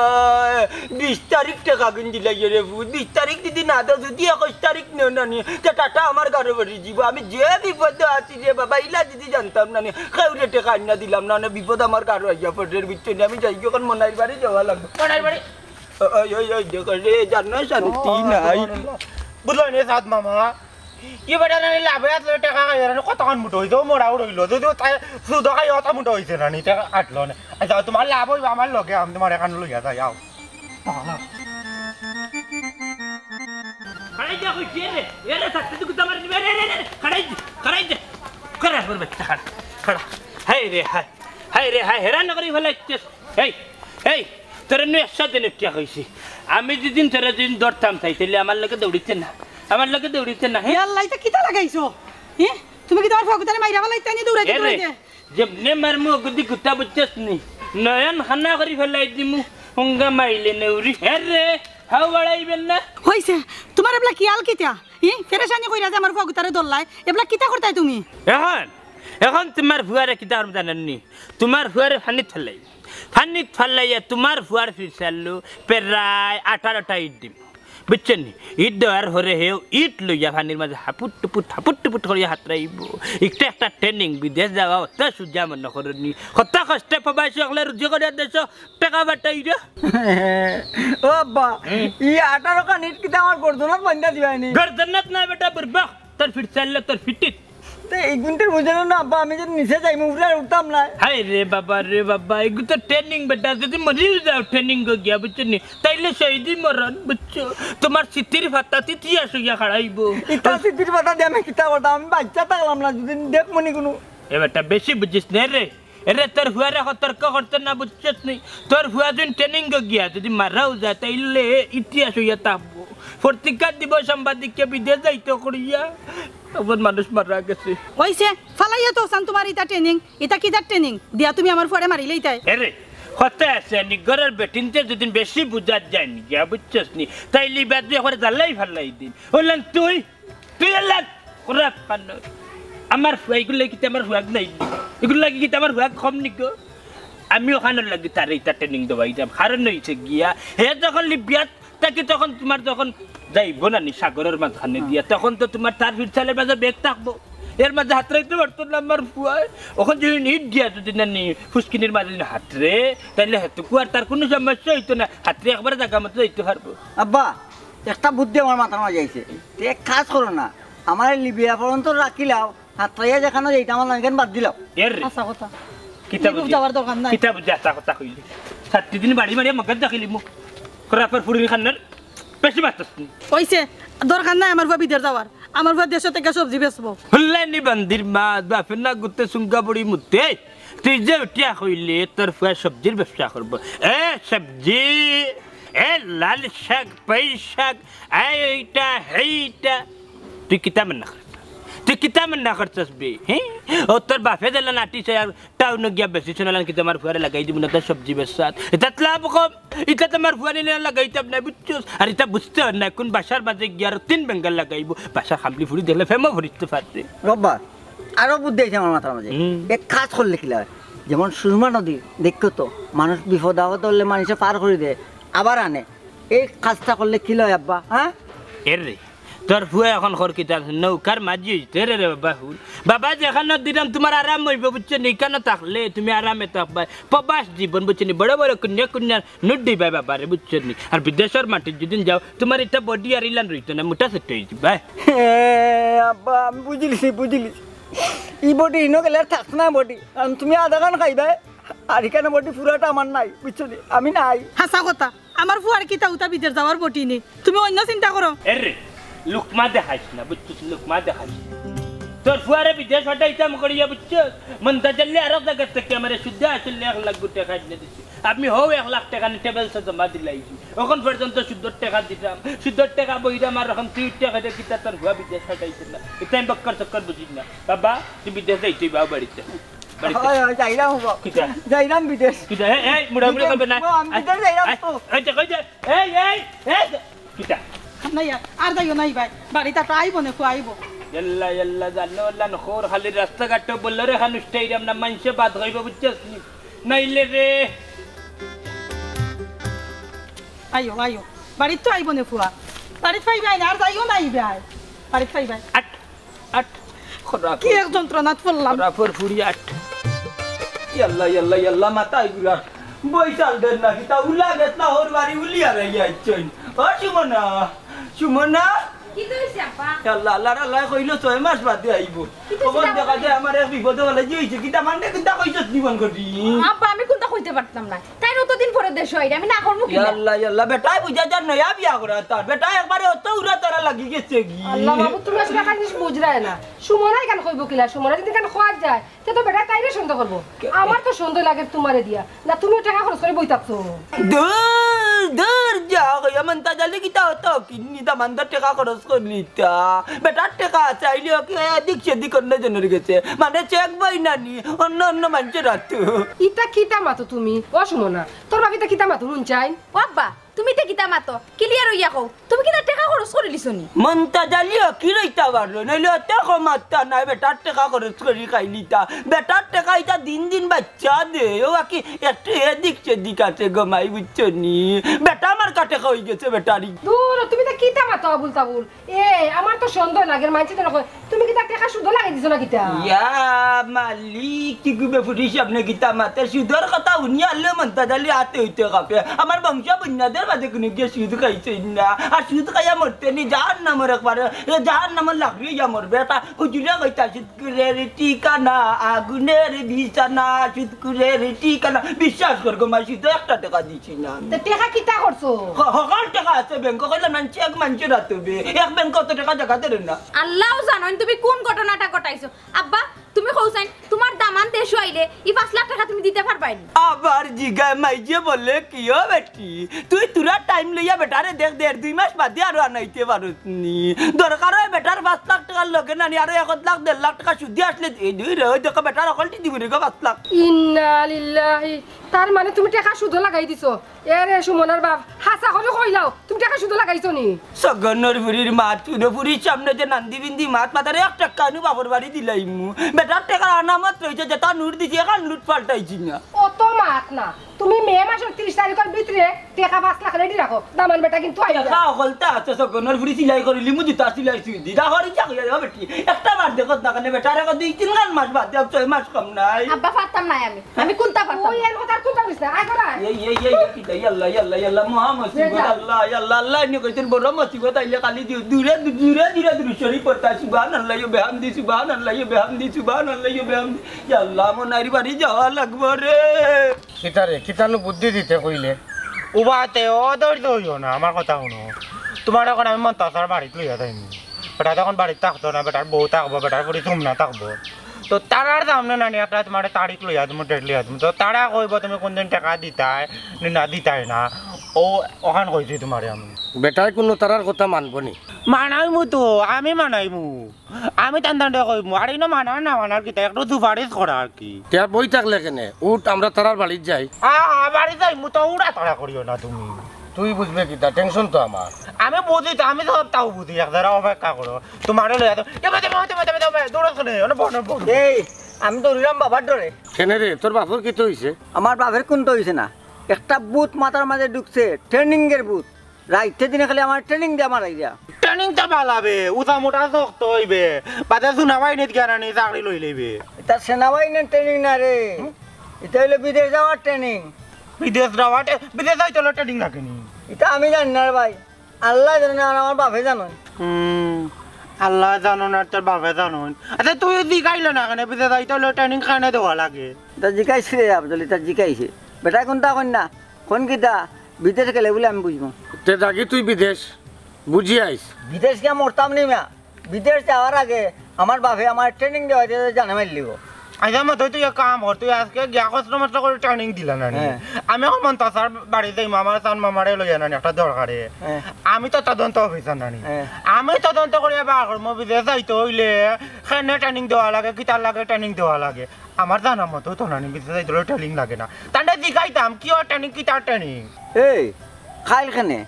বিশ তারিখ টেকাগুন দিলাইও রে পুত, বিশ তারিখ যুদি না দেও, যুদি একুশ তারিখ নেও না নি, তে টাটা আমার ঘরো বাড়ি যিবো। আমি যে বিপদো আছি রে বাবা, ইলা যুদি জানতাম না নি, কেউরে টেকা আনিয়া দিলাম না, না বিপদ আমার ঘরো আইয়া পড়ের, বুঝছো নি? আমি যাইগি অখন মনাইর বাড়ি যাওয়া লাগবো। মনাইর বাড়ি? ওই, ওই, ওই, দেখো রে, জানো শান্তি নাই। বুঝলায় নি সাদ মামা? ই বেটা নানি লাভে আছলো, টেকা খাইয়া নানি কতখান মুটা অইছে, ও মরা উড়ইলো। যুদি তাই সুদ খাইয়া অতা মুটা অইছে নানি, টেকা আটলো না। আচ্ছা, তুমার লাভ অইবো, আমার লগে আমি তুমারে এখান লইয়া যাই, আও। খাড়াই যা কইছি, এ রে, এ রে, থাকতে তুই কুত্তা মারি দিবে, রে, রে, রে, খাড়াই যা, খাড়াই যা। খাড়া, ওর বাচ্চা, খাড়া, খাড়া। হায় রে, হায়, হায় রে, হায়, হেরান করি ফালাইছস। এই, এই, তোরে নু একশো দিন উঠিয়া কইছি। আমি যেদিন তোরে যেদিন ধরতাম চাই, তাইলে আমার লগে দৌড়িতে না, আমার লগে দৌড়িতে না, হে? ইয়াল্লা, ইতা কিতা লাগাইছো? হে? তুমি কি তুমার ফকুতারে মাইরা ফালাইতায় নি দৌড়াইতে এ রে, দৌড়াইতে? যেমনে মারমু অগুদি গুতা বুঝছস নি? নয়ন খানা করি ফালাই দিমু, হুঙ্গা মাইলে নেউরি। হে রে, হাও বাড়াইবেন না। হইছে, তুমার এবলা খিয়াল কিতা? হি, ফেরেশানি কইরা যে আমার ফকুতারে ধরলায়, এবলা কিতা করতায় তুমি? এখন, এখন তুমার ফুয়ারে কিতা করমু জানো নি? তুমার ফুয়ারে পানিত ফালাই, পানিত ফালাইয়া তুমার ফুয়ার ফিরসাল্লু প্রায় আঠারোটা ইট দিমু। বুঝছো নি? ইট দেওয়ার পরে হেও ইট লইয়া পানির মাঝে হাপুট টুপুট, হাপুট টুপুট করিয়া হাতরাইবো। একটা একটা training, বিদেশ যাওয়া অত সুজা মনো করো নি। কত কষ্টে প্রবাসী অকলে রুজি করিয়া দেশো টেকা পাঠাইরা। ও আব্বা, ই আঠারোখান ইট কিতা আমার গর্দনাত বান্ধা দিবায় নি? গর্দনাত না বেটা, বুরবক, তোর ফিরসাল্লু, তোর ফিটিত। তে এই গুনটার বুঝে না আব্বা, আমি যদি নিচে যাই, মুখ উঠতাম না। হায় রে বাবা রে বাবা, এগু তো training বেটা, যদি মরিও যাও training গো গিয়া, বুঝছো নি? তাইলে শহীদি মরণ, বুঝছো? তুমার স্মৃতির পাতা ইতিহাস অইয়া খাড়াইবো। ইতা স্মৃতির পাতা দিয়া আমি কিতা করতাম? আমি বাচ্চা থাকলাম না, যদি দেখমু নি কুনু। এ বেটা, বেশি বুঝিস না রে। এরে, তোর ফুয়ারে অত তর্ক করতে না, বুঝছস নি? তোর ফুয়া যুদি ট্রেনিং গিয়া যুদি মারাও যায়, তাইলে ইতিহাস অইয়া থাকবো। পত্রিকাত দিব সাংবাদিককে বিদেশ যাইতো করিয়া, এমন মানুষ মারা গেছে। অইছে, ফালাইয়া তো চান তুমার ইতা ট্রেনিং, ইতা কিতার ট্রেনিং? দিয়া তুমি আমার ফুয়ারে মারিলাইতায়। এরে, কথা আছে নি, ঘরর বেটিন্তে যুদি বেশি বুঝাত যায় নি গিয়া, বুঝছস নি? তাইলে বাদ দিয়া একবারে জ্বালাই ফালাই দিন। অইলান তুই তুই আল্লাহ খরাপ পান্ন। আমার ফুয়া ইগুর লাগি কিতা আমার ফুয়াক নাই নি? ইগুর লাগি কিতা আমার ফুয়াক কম নি গো? আমি অখানর লাগি তারে ইতা ট্রেনিং দেওয়াইতাম। কারণ অইছে গিয়া, হে যখন লিবিয়াত থাকি তখন তুমার যখন যাইবো না নি সাগরর মাঝখানে দিয়া, তখন তো তুমার তার ফিরছালর মাঝে ব্যাগ থাকবো। এর মাঝে হাতরাইতে পারতো না আমার ফুয়ায়। অখন যুদি নিট দিয়া যুদি না নি ফুসকিনির মাঝে যুদি হাতরে, তাইলে হেতুকু আর তার কুনু সমস্যা অইতো না। হাতরে একবারে জাগা মতো যাইতে পারবো। আব্বা, একটা বুদ্ধি আমার মাথার মাঝে আইছে। তে এক কাজ করো না, আমারে লিবিয়া পর্যন্ত রাখিলাও, হাতরাইয়া যেখানো যাইতাম, আমার এখান বাদ দিলাও। এর রে। হাছা কথা। কিতা বুঝি? যাওয়ার দরকার নাই। কিতা বুঝি হাছা কথা কইলি? সাতটি দিন বাড়ি মারিয়া মগজ দেখিলি মুখ। খরাপর ফুরিন খান্নার বেশি মাতস নি। অইছে, দরকার নাই আমার ফুয়া বিদেশ যাওয়ার। আমার ফুয়া দেশো থাকি সবজি বেচবো। হুনলে নি বান্দির মা, বাপের না গুতে সুঙ্গা বড়ি মুতে। তুই যে উঠিয়া কইলে তোর ফুয়া সবজির ব্যবসা করবো। এ সবজি, এ লাল শাক, পাই শাক, এ এইটা, হেইটা। তুই কিতা মনে করছস? তুই কিতা মনে করছস বে? হ্যাঁ? ও তোর বাপে দিলে নাটি সে আর টাউনো গিয়া বেশি শোনালাম কি তোমার ফুয়ারে লাগাই দিব না তোর সবজি ব্যবসাত। ইতাত লাভ কম। ইতা তোমার ফুয়ারে নিয়া লাগাইতাম না, বুঝছস? আর ইতা বুঝতে হয় না, কোন বাসার মাঝে গিয়া আরো তিন বেঙ্গল লাগাইবো। বাসার খামলি ফুরি দেখলে ফেমো ফুরিতে পারতে। রব্বা, আরো বুদ্ধি আইছে আমার মাথার মাঝে। হুম। এক কাজ করলে কিলা অয়? যেমন সুরমা নদী, দেখো তো, মানুষ বিপদ আপদ হলে মানুষে পার করে দেয়, আবার আনে। এই কাজটা করলে কিলা অয় আব্বা, হ্যাঁ? এর রে, তোর ফুয়া এখন খর কিতা নৌকার মাঝি অইছে রে, রে বাবা হুন। বাবা যেখানো দিলাম তোমার আরাম অইবো, বুঝছো নি? ইখানো থাকলে তুমি আরামে থাকবায়। প্রবাস জীবন, বুঝছো নি? বড় বড় কন্যা কন্যার নুট দিবায় বাবারে, বুঝছো নি? আর বিদেশর মাটিত যুদি যাও, তোমার ইটা বডি আর ইলান রইতো না, মোটা সোটা অইযিবায়। হে আব্বা, আমি বুঝিলিছি, বুঝিলিছি। ই বডি ইনো গেলে আর থাকতো না বডি। কারণ তুমি আধাখান খাইবায়, আর ইখানো বডি পুরাটা আমার নাই, বুঝছো নি? আমি নাই। হাছা কথা, আমার ফুয়ার কিতা উতা বিদেশ যাওয়ার বডি নি। তুমি অইন্য চিন্তা করো। এর রে, লুকমা দেখাইস না, বুঝছস? লুকমা দেখাইস না। তোর ফুয়ারে বিদেশ পাঠাইতাম করিয়া, বুঝছস? মন্তাজ আলী আরক জাগাত থাকি আমারে সুদে আসলে এক লাখ টেকা এনে দিছে। আমি হউ এক লাখ টেকা নি ট্রাভেলসে জমা দিলাইছি। অখন পর্যন্ত সুদর টেকা দিতাম, সুদর টেকা বইরাম, আর অখন তুই টেকা দে কিতা তোর ফুয়া বিদেশ পাঠাইছে না। ইতা আমি বক্কর চক্কর বুঝি না। বাবা, তুই বিদেশ যাইতে বাবা বাড়িতে। বাড়িতে। হয়, হয়, যাইরাম হবো। কিতা? যাইরাম বিদেশ। কিতা? এই, এই, মুড়া মুড়া বিদেশ, করবে না। ও, আমি বিদেশ যাইরাম আয়, তো। এই যে, কই যে? এই, এই, এই যে। কিতা? না ইয়া, আর যাইও না ভাই। বাড়িত তো আইবো নে, ফুয়া আইবো। ইয়াল্লা, ইয়াল্লা, জানো আল্লাহ, নখর খালি রাস্তাঘাটো বললো রে, খান উষ্টাইরাম না, মানষে বাদ খাইবো, বুঝছস নি? নাইলে রে। আইও, আইও। বাড়িত তো আইবো নে ফুয়া। বাড়িত পাইবায় না, আর যাইও না ভাই। বাড়িত পাইবায়। আট, আট। খরা কি ফর। এক যন্ত্রণাত পড়লাম। খরা ফর ফুরি আট। ইয়াল্লা, ইয়াল্লা, ইয়াল্লা, মাথায় ঘুরা। বৈশাল দের না, কিতা উলা গেছ না, হর বাড়ি উলিয়া রাইয়া আইছইন। ও সুমনা, সুমনা। কিতা অইছে আব্বা? ইয়াল্লা, আল্লাহ, আল্লাহ কইলো ছয় মাস বাদে আইবো। কিতা অইছে তখন দেখা যায় আমার এক বিপদে বলে যে অইছে, কিতা মানে কিতা কইছস নি মন করি? আব্বা, আমি কুনতা কইতে পারতাম না। তাইর অতদিন পরে দেশো আইরে, আমি না করমু কিলা? ইয়াল্লা, ইয়াল্লা, বেটায় বুঝা যার নয়া বিয়া করা তার। বেটা একবারে অত উড়া তারা লাগি গেছে গি। আল্লাহ বাবু, তুমি আসলে একটা জিনিস বুঝরায় না। সুমনায় ইখান কইবো কিলা? সুমনা যদি ইখান কওয়া যায়, তে তো বেটায় তাইরে সন্দেহ করবো। কে? আমার তো সন্দেহ লাগে তোমারে দিয়া। না, তুমিও টেকা খরচ করি বই থাকছো। দূর, দূর, যা কইয়া মন্তাজ আলী কিতা অত কিন্নি দামান্দর টেকা খরচ করলিতা। বেটার টেকা আছে, আইলে কি এদিক সেদিক অন্য জনের গেছে। মানে চেক বই না নি, অন্য অন্য মানষর আতো। ইতা কিতা মাতো তুমি? ও সুমনা, তোর বাপ ইতা কিতা মাতো হুনছাইন? ও আব্বা, তুমি ইতা কিতা মাতো? ক্লিয়ার অইয়া কও, তুমি কিতা টেকা খরচ করিলিছো নি? মন্তাজ আলী অকিল অইতা পারলো, নাইলে অত কম আত্তা নায়, বেটার টেকা খরচ করি খাইলিতা। বেটার টেকা ইতা দিন দিন বাচ্চা দে, ও আকি একটু এদিক সেদিক আছে গো মাই, বুঝছো নি? বেটা আমার কাটে খাওয়াই গেছে বেটারি। দূর, তুমি ইতা কিতা মাতো আবুল তাবুল? এ, আমার তো সন্দেহ লাগে, মানষে তো না কয়, তুমি কিতা টেকা সুদো লাগাই দিছো না কিতা? ইয়া মালিক, কি গুবে ফুটিস আপনি কিতা মাতে? সুদর কথা হুনিয়া আনলে মন্তাজ আলী আতে অইতে কাঁপে। আমার বংশ বন্যাদের মাঝে কোনো গিয়ে সুদ খাইছে না। আর সুদ খাইয়া মরতে নি, জাহান্নামর একবারে, এ জাহান্নামর লাকড়ি ইয়া মরবে। এটা হুজুরে কইতা, সুদখুরের ঠিকানা, আগুনের বিছানা, সুদখুরের ঠিকানা। বিশ্বাস কর গো মাই, সুদো একটা টেকা দিছি না আমি। তে টেকা কিতা করছো? হ-, হকাল টেকা আছে ব্যাংকো, কইলাম না, চেক মানষর আতো বে। এক ব্যাংকো অত টেকা জাগা ধরে না। আল্লাও জানইন তুমি কোন ঘটনাটা ঘটাইছো? আব্বা, তুমি কও চাইন, তুমার দামান দেশো আইলে ই পাঁচ লাখ টেকা তুমি দিতায় পারবায়নি? আবার জিগায় মাইজে বলে, "কিও বেটি, তুই তোরা টাইম লইয়া বেটারে দেখ, দেড় দুই মাস বাদে আরো আনাইতে পারস নি। দরকার অয় বেটার পাঁচ লাখ টেকার লগে নানি আরো এক লাখ দেড় লাখ টেকা সুদি আসলে এই দুই রে, ওই দেখো বেটার অকলটি দিবি রে গো পাঁচ লাখ।" ইন্না লিল্লাহি। তার মানে তুমি টেকা সুদো লাগাই দিছো? এ রে সুমনার বাপ, হাছা করি কইলাও, তুমি টেকা সুদো লাগাইছো নি? সগনর ফুরির মাত, পুরো ফুরির সামনে যে নান্দি বিন্দি মাত মাতারে এক টেকা নু বাপর বাড়ি দিলাইমু। বেটার টেকা আনা মাত্র অইছে, যেটা নোট দিছি, এখান নোট পাল্টাইছি না। অত মাত না, তুমি মে মাসর ত্রিশ তারিখর ভিতরে টেকা পাঁচ লাখ রেডি রাখো, দামান বেটা কিন্তু আইবা। টেকা অকলতা আছে, সগনর ফুরি সিলাই করিলিমু, জুতা সিলাই সুই দি। রাখো রে, যা কইয়া যাও বেটি। একটা বার দেখো না কেনে বেটার, এখন দুই তিন খান মাস বাদ দেও, ছয় মাস কম নাই। আব্বা, পারতাম নায় আমি। আমি কুনতা পারতাম ওই না। এর কথা কুনতা বুঝতে? আয় করা। এই, এই, এই, এই, কিতা? ইয়াল্লা, ইয়াল্লা, ইয়াল্লা, মহা মুসিবত, বেটা। আল্লাহ, ইয়াল্লা, আল্লাহ, ইনি কইছেন বড় মুসিবত আইলে খালি দি-, দূরে, দূরে, দূরে, দূরে শরীফ পড়তা, সুবহানাল্লাহি ওয়া বিহামদি, সুবহানাল্লাহি ওয়া বিহামদি, সুবহানাল্লাহি ওয়া বিহামদি। ইয়াল্লা, মনাইর বাড়ি যাওয়া লাগবো রে। কিতা রে, কিতা নু বুদ্ধি দিতে কইলে? উবাতে অধৈর্য অইও না, আমার কথা হুনো। তুমার এখন আমি মন্তাজর বাড়িত লইয়া যাইমু। বেটা তখন বাড়িত থাকতো না, বেটার বউ থাকবো, বেটার ফুরি সুমনা থাকবো। তো তারার সামনে নানি একটা তুমারে তারিখ লইয়া দিমু, ডেট লইয়া দিমু। তো তারা কইবো তুমি কুনদিন টেকা দিতায় নি না দিতায় না। ও, অখান কইছি তুমারে আমি। বেটায় কুনু তারার কথা মানবো নি? মানাইমু তো, আমি মানাইমু। আমি তান তানরে কইমু। আর ইনো মানার না মানার কিতা, একটু সুপারিশ করা আর কি। তে আর বই থাকলে কেনে? উঠ, আমরা তারার বাড়িত যাই। আ, আ, বাড়িত যাইমু তো, উড়া তাড়া করিও না তুমি। তুই বুঝবে কিতা, টেনশন তো আমার। আমি বুঝি তো, আমি সব তাও বুঝি, এক ধারা অপেক্ষা করো। তুমারে লইয়া তো, এ বাদে, বাদে, বাদে, বাদে, বাদে, দৌড়াস কেনে? ওনে বন, বন। এই, আমি তো উড়িলাম বাবার ডরে। কেনে রে, তোর বাপর কিতা অইছে? আমার বাপের কুনতা অইছে না, একটা ভূত মাথার মাঝে ঢুকছে, ট্রেনিং এর ভূত। রাইতে দিনে খালি আমার ট্রেনিং দিয়া মারাইরা। ট্রেনিং তো বালা বে, উঁচা মোটা শক্ত অইবে। বাদে সেনাবাহিনীত গিয়া নানি চাকরি লই লইবে। ইতা সেনাবাহিনীর ট্রেনিং না রে, ইতা অইলো বিদেশ যাওয়ার ট্রেনিং। বিদেশ যাওয়ার ট্রে-, বিদেশ যাইতে অইলে ট্রেনিং লাগে নি? ইতা আমি জানি না রে ভাই, আল্লায় জানইন আর আমার বাপে জানইন। হুম, আল্লায় জানইন আর তোর বাপে জানইন। আচ্ছা, তুই জিগাইলে না কেনে বিদেশ যাইতে অইলে ট্রেনিং কেনে দেওয়া লাগে? ইতা জিগাইছে রে আফজল, ইতা জিগাইছে। বেটায় কুনতা কইন না, কইন কিতা, বিদেশ গেলে বুলে আমি বুঝমু। তে যাগি তুই বিদেশ, বুঝি আইস। বিদেশ গিয়া মরতাম নি মিয়া। বিদেশ যাওয়ার আগে আমার বাপে আমার ট্রেনিং দেওয়া দিয়ে জানে মারিলিবো। আচ্ছা, মা, তুই, তুই এক কাম কর, তুই আজকে গিয়া কষ্ট মষ্ট করি ট্রেনিং দিলা না নি? হ্যাঁ। আমি এখন মন্তাজর বাড়িত যাইমু, আমার চান মামারে লইয়া নানি একটা দরকারে। হ্যাঁ। আমি তো তদন্ত অফিসার নানি। হ্যাঁ। আমি তদন্ত করিয়া বার করমু, বিদেশ যাইতে অইলে কেনে ট্রেনিং দেওয়া লাগে, কিতার লাগি ট্রেনিং দেওয়া লাগে। আমার জানা মতো তো নানি বিদেশ যাইতে অইলে ট্রেনিং লাগে না। তানরে জিগাইতাম, কিওর ট্রেনিং, কিতার ট্রেনিং? এই, খাইল কেনে?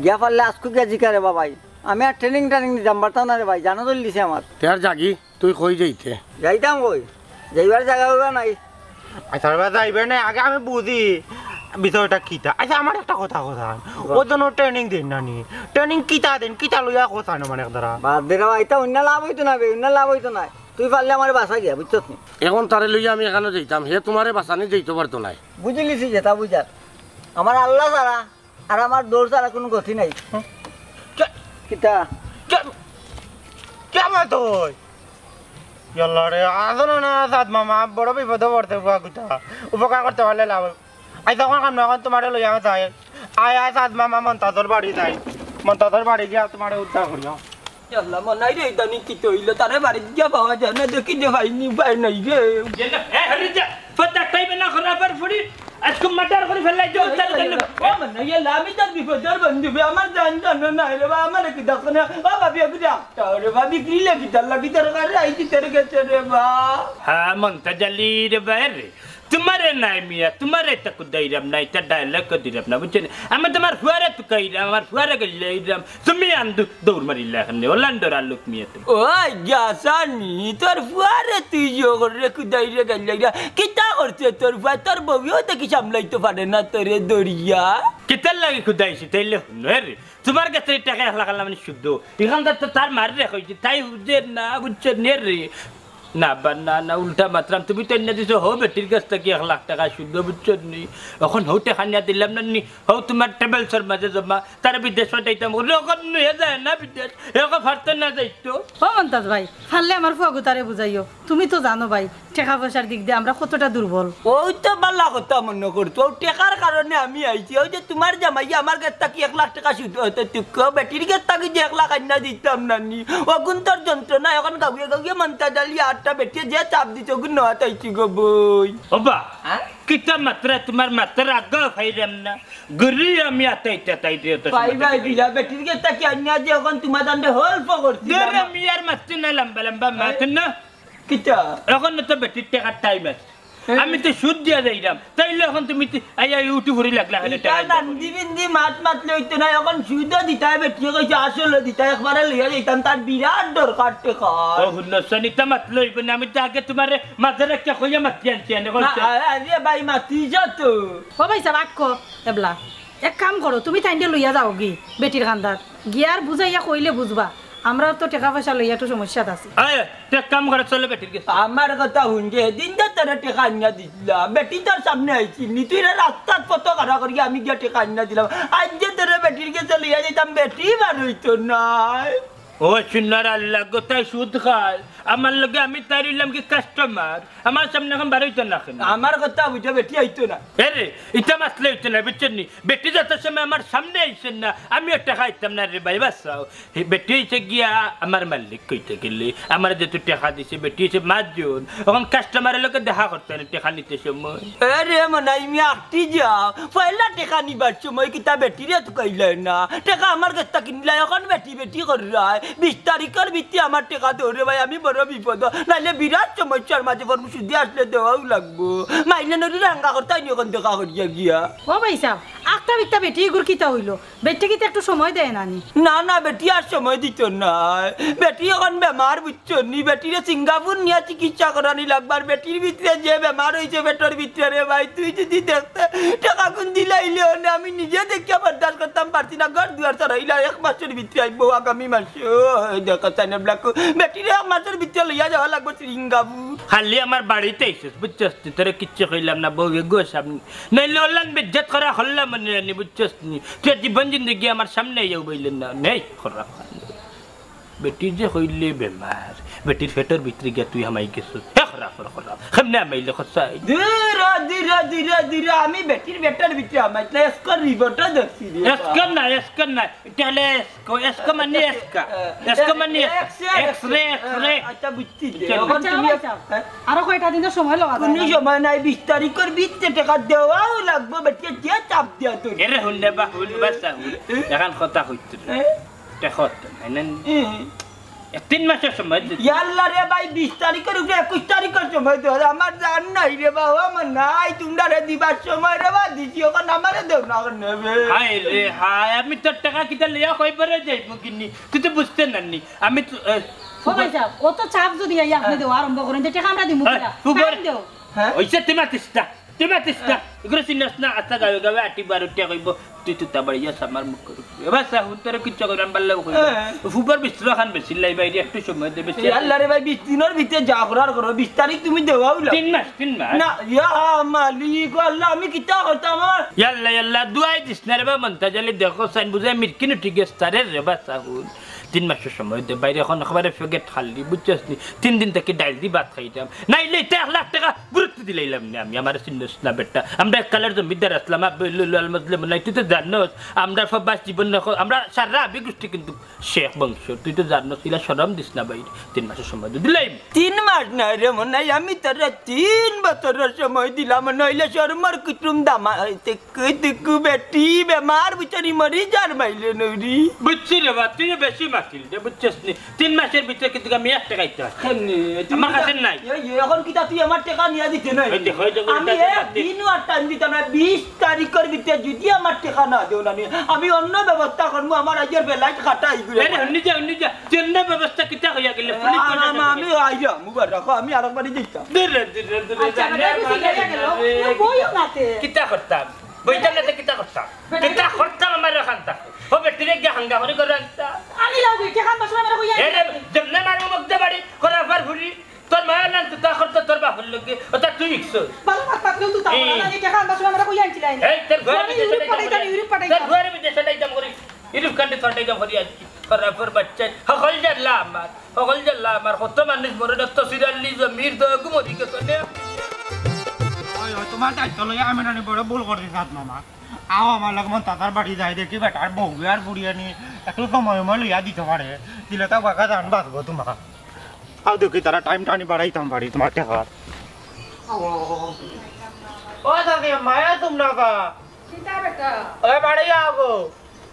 গিয়া পারলে আজকু গিয়া জিগা রে বাবাই। আমি আর ট্রেনিং ট্রেনিং দিতাম পারতাম না রে ভাই, জানো দল দিছে আমার। তে আর যাগি, তুই কই যাইতে? যাইতাম কই? যাইবার জাগা অইবা নাই। আচ্ছা, এবার যাইবে না, আগে আমি বুঝি বিষয়টা কিতা। আচ্ছা, আমার একটা কথা, কথা। বল। ও জন্য ট্রেনিং দেন না নি? ট্রেনিং কিতা দেন, কিতা লইয়া কথা না মানে এক ধারা? বাদ দে রে ভাই, ইতা অন্য লাভ অইতো না বে, অন্য লাভ অইতো না। তুই পারলে আমারে বাঁচা গিয়া, বুঝছস নি? এখন তারে লইয়া আমি এখানো যাইতাম, হে তুমারে বাঁচানি যাইতো পারতো নায়। বুঝিলিছি যেটা বুঝার। আমার আল্লাহ ছাড়া আর আমার দৌড় ছাড়া কুনু গতি নাই। কে-, কিতা? কে-, কে আমার তুই? ইয়াল্লা রে, আসলে না, সাদ মামা, বড় বিপদে পড়তে ফুয়া কুতা। উপকার করতে পারলে লাভ অইবো। আই, তখন কাম না, এখন তুমারে লইয়া আমি যাই। আয়, আয়, সাদ মামা, মন্তাজর বাড়ি যাই। মন্তাজর বাড়ি গিয়া তুমারে উদ্ধার করিয়া। ইয়াল্লা, মনাই রে, ইদানিং কিতা অইলো? তারে বাড়িত গিয়া পাওয়া যায় না, দেখি যে পাইনি, উপায় নাই রে। এ, হরি যা, ফতা খাইবে না, খরাবার ফুড়ি, আজকে মার্ডার করি ফেলাই দে, উদ্ধার করলে। ও মনাই, ইয়াল্লা, আমি তোর বিপদর বন্ধু বে, আমার জান জানো না রে বা, আমারে কিতা দেখো না। ও ভাবি, একটু ডাকতা রে বা, বিক্রি লাগি, তার লাগি তোর ঘরে আইছি তোর গেছে রে বা। হ্যাঁ, মন্তাজ আলী রে বা রে। তুমারে নায় মিয়া, তুমারে তো কুদাইরাম না, ইতা ডায়লগ দিরাম না, বুঝছো নি? আমি তুমার ফুয়ারে তুকাইরাম, আমার ফুয়ারে গাইল্লাইরাম, তুমি আন্দু দৌড় মারিলা এখানে, ওলান ডরার লোক মিয়া তুমি। ওই গাছানি, তোর ফুয়ারে তুই জোর করে কুদাইরে গাইল্লাইরা, কিতা করছে তোর ফুয়া? তোর বউয়েও দেখি সামলাইতে পারে না তোরে দরিয়া। কিতার লাগি কুদাইছি, তাইলে হুনো রে, তুমার গেছে টেকা এক লাখ আনলাম মানে শুদ্ধ, এখান তো তার মার রে কইছি, তাই বুঝে না, বুঝছো নি রে? না বা না, না, উল্টা মাতরাম। তুমি তো আইন্না দিছো হউ বেটির গেছ থাকি এক লাখ টেকা সুদ, বুঝছো নি? অখন হউ টেকা নিয়া দিলাম না নি, হউ তুমার travels-র মাঝে জমা, তারে বিদেশ পাঠাইতাম। অখন নিয়া যায় না বিদেশ, অখন পারতো না যাইতো। ও মন্তাজ ভাই, পারলে আমার ফুয়াগুতারে বুঝাইও। তুমি তো জানো ভাই, টেকা পয়সার দিক দিয়া আমরা কতটা দুর্বল। অউ তো ভালা কথা মনো করছো, অউ টেকার কারণে আমি আইছি। অউ যে তুমার জামাইয়ে আমার গেছ থাকি এক লাখ টেকা সুদ, অ, তো তুই কও, বেটির গেছ থাকি যে এক লাখ আইন্না দিতাম না নি, অগুন্তর যন্ত্রণা অখন গাউয়ে গাউয়ে মন্তাজ আলী আটটা বেটিয়ে যে চাপ দিছে, অগুন নেওয়াত আইছি গো বইন। ওবা, হ্যাঁ? কিতা মাতরায়, তুমার মাতর আগ পাইরাম না। ঘুরি আমি আতাইতে আতাইতে অত সময় ভাই, ভাই, থাকি। বিলা বেটির গেছ থাকি আইন্না যে অখন তুমার দান্ডে help করছি। দে রে, আমি আর মাতছি না, লম্বা লম্বা মাত না। কিতা? অখন তো বেটির টেকার time আছে। হ্যাঁ। আমি তো সুদ দিয়া যাইরাম, তাইলে অখন তুমি তি-, আই, আই, উঠি ফুরি লাগলা, খালি ইটা টেকা দিতাম। নান্দি বিন্দি মাত মাতলে অইতো না, অখন সুদও দিতায়, বেটিয়ে কইছে আসলও দিতায়, একবারে লইয়া যাইতাম, তার বিরাট দরকার টেকা। ও, হুনো, সনিতা মাতলে অইবো না, আমি তো আগে তুমারে মাথার একটা কইয়া মাতি আনছি, এনে না, কইছে। আ-, আরে ভাই, মাতিছ তো। ও ভাইসাব, আক্কো, এবলা। এক কাম করো, তুমি তাইনরে লইয়া যাওগি, বেটির কান্দাত। গিয়া আর বুঝাইয়া কইলে বুঝবা। আমরাও তো টেকা পয়সা লইয়া একটু সমস্যাত আছি। আয়, তে এক কাম করো, চলো বেটির গেছে। আমার কথা হুন যে, হিদিন যে তোরে টেকা আনিয়া দিছিলাম, বেটি তোর সামনে আইছিল নি, তুই রে রাস্তাত পথ খাড়া করি আমি গিয়া টেকা আনিয়া দিলাম। আইজ যে তোরে বেটির গেছে লইয়া যাইতাম, বেটি বার অইতো নায়। ও সোনার আল্লাহ গো, তাই সুদ খায়। আমার লগে আমি তাইর অইলাম কি customer? আমার সামনে অখন বার অইতো না কেনে? আমার কথা বুঝো, বেটি আইতো না। এ রে, ইতা মাতলে অইতো না, বুঝছো নি? বেটি যত সময় আমার সামনে আইছে না, আমিও টেকা আইতাম না রে ভাই, বাঁচাও। হে, বেটি অইছে গিয়া আমার মালিক কইতে গেলে, আমারে যেহেতু টেকা দিছে, বেটি অইছে মাজন, অখন customer-র লগে দেখা করতে না টেকা নিতে সময়। এ রে মনাই, মি আটটি যাও, পয়লা টেকা নিবার সময় কিতা বেটিরে তো কইলে না, টেকা আমার গেছ থাকি নিলায়, অখন বেটি বেটি কররায়, বিশ তারিখর ভিতরে আমার টেকা দেও রে ভাই, আমি বড় বিপদ, নাইলে বিরাট সমস্যার মাঝে পড়মু, সুদে আসলে দেওয়াও লাগবো, মাইলে নদীর হাঙ্গা করতায় নি অখন দেখা করিয়া গিয়া। ও ভাইসাব, আখতা বিকতা বেটি ইগুর কিতা অইলো? বেটিয়ে কিতা একটু সময় দেয় না নি? না, না, বেটি আর সময় দিতো নায়। বেটি অখন বেমার, বুঝছো নি? বেটিরে সিঙ্গাপুর নিয়া চিকিৎসা করানি লাগবো। আর বেটির ভিতরে যে বেমার অইছে পেটর ভিতরে রে ভাই, তুই যদি দেখতে, টেকাগুন দিলাইলে অনে আমি নিজে দেখিয়া বরদাস্ত করতাম পারছি না। ঘর দুয়ার ছাড়াইলা, এক মাসর ভিতরে আইবো, আগামী মাসো। ওই দেখো, চাইনা ব্ল্যাক, বেটিরে এক মাসর ভিতরে লইয়া যাওয়া লাগবো সিঙ্গাপুর। খালি আমার বাড়িত আইছস, বুঝছস নি? তোরে কিচ্ছু কইলাম না, বউ এগো সামনে নাইলে অলান বেইজ্জত করা করলাম মনে রানি, বুঝছস নি? তুই আর জীবন জিন্দেগি আমার সামনে আইয়াও বইলেন না। নেই, খরাপ। বেটি যে কইলে বেমার, বেটির পেটর ভিতরে গিয়া তুই হামাই গেছস। হে খরাপ, খরাপ, খরাপ। কেমনে হামাইলে খসাই? দূর, দূর, দূর, দূর, আমি বেটির পেটর ভিতরে হামাইতলে এসকর রিপোর্টও দেখছি রে। এসকর না, এসকর না। ইটা অইলে এসকা, এসকা মানে এসকা। এ, এসকা মানে এক্স-রে, এক্স-রে, এক্স-রে। আচ্ছা, বুঝছি যে। আচ্ছা, এখন আচ্ছা, তুমি ভাই সাহেব, হ্যাঁ? আরো কয়টা দিনর সময় লওয়া যায় কুনু না? সময় নাই, বিশ তারিখর ভিতরে টেকা দেওয়াও লাগবো, বেটিয়ে যে চাপ দিয়া তোর। এরে হুন রে বা, হুন বা সাহুন। এখান কথা কইতে। হ্যাঁ? টেকা তো নাই না? হ্যাঁ। এ, তিন মাসর সময় দিতে। ইয়াল্লা রে ভাই, বিশ তারিখর উপরে একুশ তারিখর সময় দেও। আমার জান নাই রে বা, ও আমার নাই, তুমরারে দিবার সময় রে বা দিছি, অখন আমারে দেও না, অখন নেবে। হায় রে হায়, আমি তোর টেকা কিতা লইয়া কই পারে যাইবো কিনি? তুই তো বুঝতে নানি। আমি তো, এ, ও ভাই সাহেব, অত চাপ যদি আই আপনে দেওয়া আরম্ভ করেন, তে টেকা আমরা দিমু এ, কিনা? ফুবর। টাইম দেও। হ্যাঁ? অইছে, তুই মাতিস না, তুই মাতিস না। হ্যাঁ। এগুলো চিনস না, আস্তা গাঁয়ে গাঁয়ে আটি বারো টেকা কইবো, তুই তো তাবাড়ি যাস আমার মুখ করে। এ ভাই সাহেব, হুন তোরে কিচ্ছু কইরাম, ভালা কইরাম। হ্যাঁ। ফুবর বিস্তর খান বেশি লাই বাইরে একটু সময় দে, বেশি। এ আল্লাহ রে ভাই, বিশ দিনর ভিতরে যা করার করো, বিশ তারিখ তুমি দেওয়াও লাগবো। তিন মাস, তিন মাস। না, ইয়া মালিক, ও আল্লাহ, আমি কিতা করতাম আমার? ইয়াল্লা, ইয়াল্লা, দুয়াই দিস না রে বা, মন্তাজ আলী দেখো, সাইন বুঝে মিরকিন উঠি গেছে, তারে রে বা সাহুন। তিন মাসর সময় দে, বাইরে অখন একেবারে ফেগেট খালি, বুঝছস নি? তিন দিন থাকি ডাইল দি ভাত খাইতাম। নাইলে ইতা এক লাখ টেকা গুরুত্ব দিলাইলাম নি আমি, আমারে চিনস না বেটা। আমরা এককালের জমিদার আছলাম, আব্বে লুলু আল মজলে মনাই, তুই তো জানস, আমরা সব বাস জীবন না, আমরা সারা আবি গোষ্ঠী কিন্তু শেখ বংশ, তুই তো জানস, ইলা শরম দিস না ভাই, তিন মাসর সময় তো দিলাইম। তিন মাস নায় রে মনাই, আমি তোরে তিন বছরর সময় দিলাম, নইলে শরমর কুটুম দামা হইতে কুতুকু বেটি বেমার বুঝছনি মরি যার মাইলে নৌরি। বুঝছি রে বা, তুই বেশি মাতিল রে, বুঝছস নি? তিন মাসর ভিতরে কিন্তু আমি এক টেকা দিতে পারছি না। কেমনে? আমার কাছে নাই। এই, এই, অখন কিতা তুই আমার টেকা নিয়া দিতে নাই? ওই দেখো, ওই দেখো, আমি ওই দেখো, এক দিনও আর টাইম দিতাম না। বিশ তারিখর ভিতরে যদি আমার টেকা না দেও না নি, আমি অন্য ব্যবস্থা করমু। আমার আইজর বেলাইট কাটা ইগুলো। আরে, হুনি যা, হুনি যা। তুই অন্য ব্যবস্থা কিতা কইয়া গেলে? পুলিশ আ-, আ-, প্রশাসন আমি আইয়া, মুবারক, আমি আরেকবারই যাইতাম। দূর রে, দূর রে, দূর রে, আচ্ছা, জানে বেটা, আমার বুঝি গেল। রে। ও বইও না তে। কিতা করতাম? বইতাম না তে কিতা করতাম? বেটা, কিতা করতাম আমার এখান থাকি? ও বেটিরে গিয়া হাঙ্গা করে করে আনতাম। আমি লাও বেটি খান বসলে আমার কইয়া এ রে, আনতে। যেমনে মারমু মুখ দে বাড়ি, করে আবার ঘুরি। তোর মার ওটা তুই ইকছস। ভালা মাত মাতলেও তো তাও এই। না, আমি টেকা আনবার সময় আমরা কই আনছিলাম? এই, তোর ঘরে আমি বিদেশে ইউরোপ যাইতাম পাঠাইতাম, করি। ইউরোপ পাঠাইতাম। তোর ঘরে বিদেশে যাইতাম করি। ইউরোপ কান্ট্রি তোর যাইতাম করি আজকে। তোর বাপর বাচ্চা। হকল জাল্লা আমার। হকল জাল্লা আমার। কত মানুষ মরে, ডক্টর সিরাল্লি, জমির দগু মরি গেছে নে। ওই, ওই, তোমার দায়িত্ব লইয়া আমি নানি বড় ভুল করছি, সাত মামা। আও, আমার লগে মন তাতার বাড়ি যাই, দেখি বেটার বউ আর বুড়িয়ে নি একটু সময় সময় লইয়া দিতে পারে। দিলে তো বাঁকা জান বাঁচবো তোমার। আও দেখি, তারা টাইম টানি বাড়াইতাম পারি তোমার টেকার। ও দাদি, মায়া তুম না বা? কিতা বেটা? ওই বাড়ি আও গো।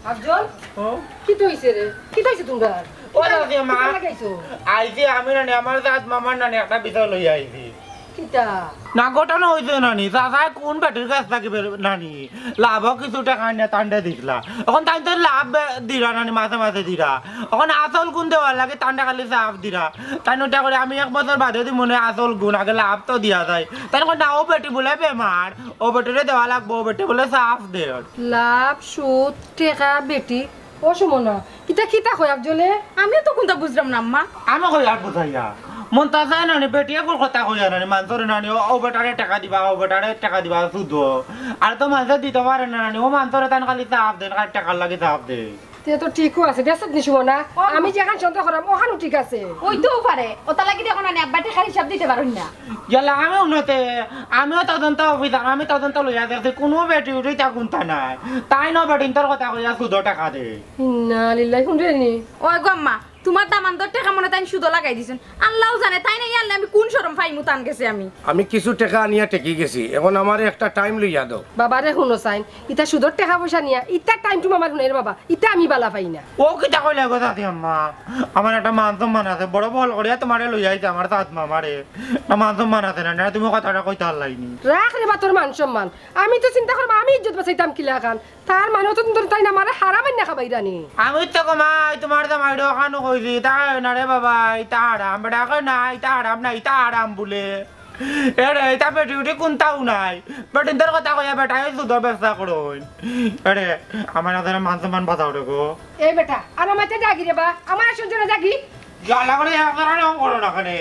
আফজল? হুম? কিতা অইছে রে? কিতা অইছে তোমরা? ও দাদি, মা। কিতা লাগাইছো? আইছি আমি নানি, আমার জাত মামার নানি একটা বিষয় লইয়া আইছি। কিতা? না, ঘটনা অইছে নানি, চাচায় কোন বেটির কাছ থাকি বে-, নানি, লাভও কিছু টেকা আনিয়া তানরে দিছলা। অখন তাইন তো লাভ বে-, দিরা নানি, মাসে মাসে দিরা। অখন আসল গুন দেওয়ার লাগি তানরে খালি চাপ দিরা। তাইন ওটা করে আমি এক বছর বাদে দিমু নে আসল গুন, আগে লাভ তো দিয়া যায়। তাইন কয় না, ও বেটি বুলে বেমার, ও বেটিরে দেওয়া লাগবো, ও বেটি বুলে চাপ দের। লাভ, সুদ, টেকা, বেটি, ও সুমনা, ইতা কিতা কয় আফজলে? আমিও তো কুনতা বুঝরাম না, আম্মা। আমি কই আর বুঝাইয়া? মন্তাজ নানি, বেটিয়ে কুন কথা কইয়া নানি, মানষরে নানি, ও, ও বেটারে টেকা দিবা, ও বেটারে টেকা দিবা, সুদো। আর তো মানষে দিতো পারে না নানি, ও মানষরে তান খালি চাপ দেন, খালি টেকার লাগি চাপ দে। তে তো ঠিকও আছে, দেখছত নি সুমনা? ও। আমি যেখান সন্দেহ করাম, ওখানও ঠিক আছে। অইতেও পারে, ওটা লাগি দেখো না নি, আব্বা টেকার হিসাব দিতে পারইন না। ইয়ালা, আমি উন্নতে, আমিও তদন্ত অফিসার, আমি তদন্ত লইয়া দেখছি, কুনু বেটি উঠি তা কুনতা নাই। তাইন বেটিন্তর কথা কইয়া সুদো টেকা দে। ইন্না লিল্লাহি, হুনরে নি? ওই গো আম্মা, তুমার দামান্দর টেকা মনে তাইন সুদো লাগাই দিছইন। আল্লাও জানে, তাইন আইলে আমি কুন শরম পাইমু তান গেছে আমি। আমি কিছু টেকা আনিয়া ঠেকি গেছি, অখন আমারে একটা টাইম লইয়া দেও। বাবারে হুনো চাইন, ইতা সুদর টেকা পয়সা নিয়া, ইতা টাইম টুম আমার হুনাইর বাবা, ইতা আমি বালা পাই না। ও কিতা কইলা গো দাদি আম্মা? আমার একটা মান সম্মান আছে, বড় বল করিয়া তুমারে লইয়া আইছি আমার জাত মামারে। একটা মান সম্মান আছে না, না তুমি কথাটা কইতা পারলায় নি। রাখ রে বা তোর মান সম্মান, আমি তো চিন্তা করবা আমি ইজ্জত বাঁচাইতাম কিলাখান। তার মানে অতদিন ধরি তাইন আমারে হারাম আইন্না খাবাইরা নি। আমি তো কমাই তুমার জামাইরে অখানো কইছি, ইতা খাইও না রে বাবা, ইতা হারাম। বেটা কয় না, ইতা হারাম না, ইতা হারাম বুলে। এরে, ইতা বেটি উঠি কুনতাউ নাই। বেটিন্তর কথা কইয়া বেটায় সুদর ব্যবসা করইন। এরে, আমার আদারে মান সম্মান বাঁচাও রে গো। এই বেটা, আমার মাঝে জাগি রে বা, আমার আসল জন্য জাগি। জ্বালা করে এক ধরনের করো না কেনে।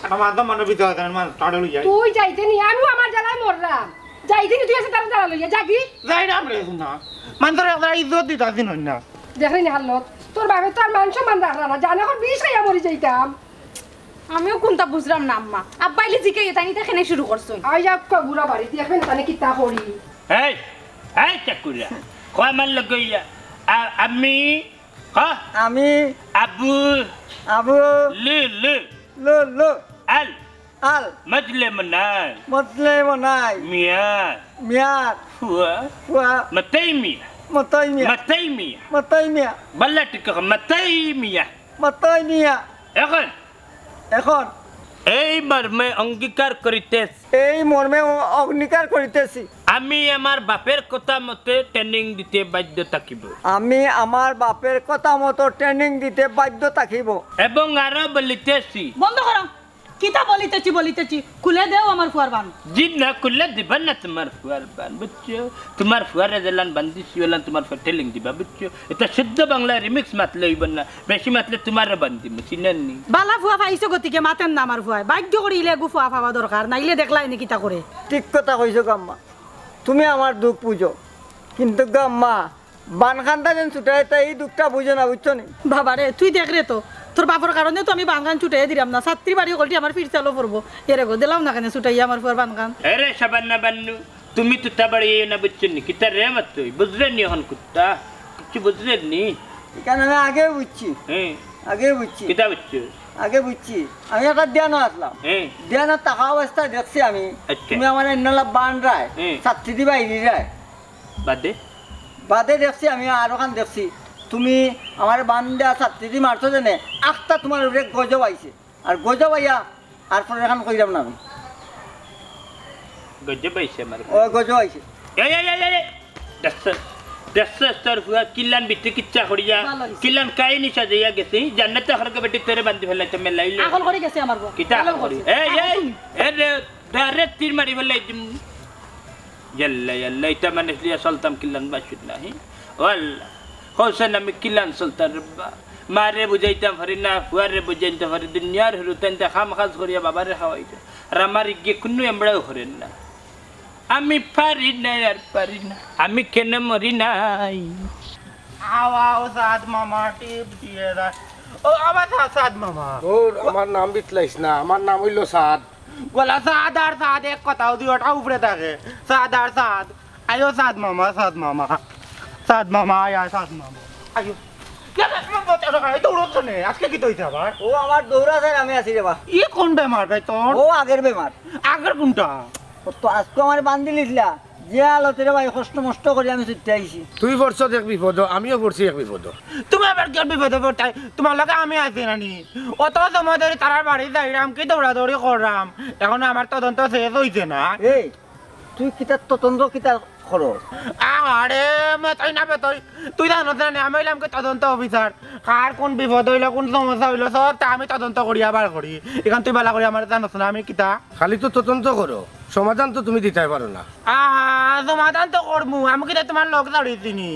একটা মান সম্মানর ভিতরে আছে, মান তাড়ে লইয়া। তুই যাইতে নি, আমিও আমার জ্বালায় মরলাম। যাইতে নি, তুই আছে তার জ্বালা লইয়া, জাগি। যাই না আমরা এখন না। মানষর একটা ইজ্জত দিতা দিন না। দেখলি নি হালত, তোর বাপে তো আর মান সম্মান রাখলা না, জানে এখন বিষ খাইয়া মরি যাইতাম। আমিও কুনতা বুঝরাম না আম্মা। আব্বাইলে জিকাইয়া তাইন ইতা কেনে শুরু করছইন? আই যাক কা গুড়া বাড়ি, দেখবেন তানে কিতা করি। এই, এই চাকুরা, কয় আমার লগে ইয়া। আ-, আমি, হ? আমি। আবু। আবু। লু, লু। লু, লু। আল। আল। মজলে মনাই। মজলে মনাই। মিয়া। মিয়ার। ফুয়া। ফুয়া। মতই মিয়া। মতই মিয়া। মতই মিয়া। মতই মিয়া। বাল্লা টিকা মতই মিয়া। মতই মিয়া। এখন। এখন। এই মর্মে অঙ্গীকার করিতেছি। এই মর্মে অ-, অঙ্গীকার করিতেছি। আমি আমার বাপের কথা মতে ট্রেনিং দিতে বাধ্য থাকিব। আমি আমার বাপের কথা মতো ট্রেনিং দিতে বাধ্য থাকিব। এবং আরো বলিতেছি। বন্ধ করো। কিতা বলিতেছি, বলিতেছি? খুলে দেও আমার ফুয়ার বান। জি না, খুলে দিবা না তুমার ফুয়ার বান, বুঝছো? তুমার ফুয়ারে যেলান বান্ধিছি, ওলান তুমার ফুয়া ট্রেনিং দিবা, বুঝছো? ইটা শুদ্ধ বাংলা রিমিক্স মাতলে অইব না, বেশি মাতলে তুমারে বান্ধিমু, চিনইন নি? বালা ফুয়া পাইছো গতিকে মাতের না আমার ফুয়ায়। ভাগ্য করি ইলা এগু ফুয়া পাওয়া দরকার, নাইলে দেখলায় নি কিতা করে। ঠিক কথা কইছো গো আম্মা, তুমি আমার দুখ বুঝো, কিন্তু গো আম্মা, বানখানটা যেন ছুটাইতা, এই দুখটা বুঝো না, বুঝছো নি? বাবা রে, তুই দেখ রে তো, তোর বাপর কারণে তো আমি বানখান ছুটাইয়া দিরাম না, ছাত্রী বাড়ি হকলটি আমার ফিরসালো পড়বো। এরে গো, দিলাও না কেনে ছুটাইয়া আমার ফুয়ার বানখান? এরে সাবান্না বান্নু, তুমি তুতা বাড়ি আইও না, বুঝছো নি? কিতা রে মাত তুই? বুঝরে নি অখন কুত্তা? কিচ্ছু বুঝরে নি? ইখান আমি আগে বুঝছি। হ্যাঁ। আগে বুঝছি। কিতা বুঝছো? আগে বুঝছি। আমি একটা ধ্যানো আছলাম। হ্যাঁ। ধ্যানো থাকা অবস্থায় দেখছি আমি, আচ্ছা। তুমি আমারে ইন্নালা বানরায়, হ্যাঁ। ছাত্রী দি বাইরিরায়। বাদে? বাদে দেখছি আমি আরোখান দেখছি, তুমি আমারে বান দেয়া ছাত্রী দি মারছো যেনে, আখতা তুমার উপরে গজব আইছে। আর গজব আইয়া, আর পরে অখন কইরাম না আমি। গজব আইছে আমার। ও গজব আইছে। এই, এই, এই, এই, এই। দেখছস, দেখছস তোর ফুয়া কিলান ভিতরে কিচ্ছা করিয়া, ভালো হইছে। কিলান কাহিনী সাজাইয়া গেছে, জান্নাতে হরকে বেটি তোরে বান্ধি ফেলাইতে মেলাইলে। আকল করি গেছে আমার ফুয়া। কিতা আকল করি? এই, এই, এই রে, ডাইরেক্ট তীর মারি ফেলাই দিমু। ইয়াল্লা, ইয়াল্লা, ইটা মানুষ লইয়া চলতাম কিলান বাসুর নাহি। ও আল্লাহ, কওছেন আমি কিলান চলতাম রেব্বা। মারে বুঝাইতাম পারি না, ফুয়ারে বুঝাইতাম পারি, দুনিয়ার হুরুতাইন্তে কাম কাজ করিয়া বাবারে খাওয়াইতা। আর আমার ইগে কুনু এমরাও করের না। আমি পারি না, আর পারি না। আমি কেনে মরি নাই? আও, আও, সাদ মামা, টিপ দিয়া দেয়। ও, আবার সা-, সাদ মামা। দূর, আমার নাম বিতলাইস না, আমার নাম অইলো সাদ। গলা সাদ আর সাদ এক কথা, দুইটা উপরে থাকে। সাদ আর সাদ। আইও সাদ মামা, সাদ মামা। সাদ মামা, আয়, আয়, সাদ মামা। আইও। এই দৌড়াচ্ছ নে, আজকে কিতা অইছে আবার? ও আমার দৌড়া স্যার, আমি আছি রে বা। ই কোন বেমার ভাই তোর? ও আগের বেমার। আগের কোনটা? ও তো আজকে আমার বান্দিলিছলা। যে হালতে রে ভাই, কষ্ট মষ্ট করি আমি ছুটতে আইছি। তুই পড়ছস এক বিপদ, আমিও পড়ছি এক বিপদ। তুমি আবার কি বিপদে পড়তায়? তোমার লগে আমি আছি না নি? অত সময় ধরি তারার বাড়ি যাইরাম, কি দৌড়াদৌড়ি কররাম, এখনো আমার তদন্ত শেষ অইছে না। এই, তুই কিতা তদন্ত কিতা করস? আরে, মেতই না বেতই, তুই জানোস না নি, আমি অইলাম কি তদন্ত অফিসার। কার কোন বিপদ অইলো, কোন সমস্যা অইলো, সবতা আমি তদন্ত করিয়া বার করি। ইখান তুই বালা করি আমারে জানোস না, আমি কিতা? খালি তো তদন্ত করো, সমাধান তো তুমি দিতায় পারো না। আহা, সমাধান তো করমু, আমি কিতা তোমার লগ ছাড়িছি নি?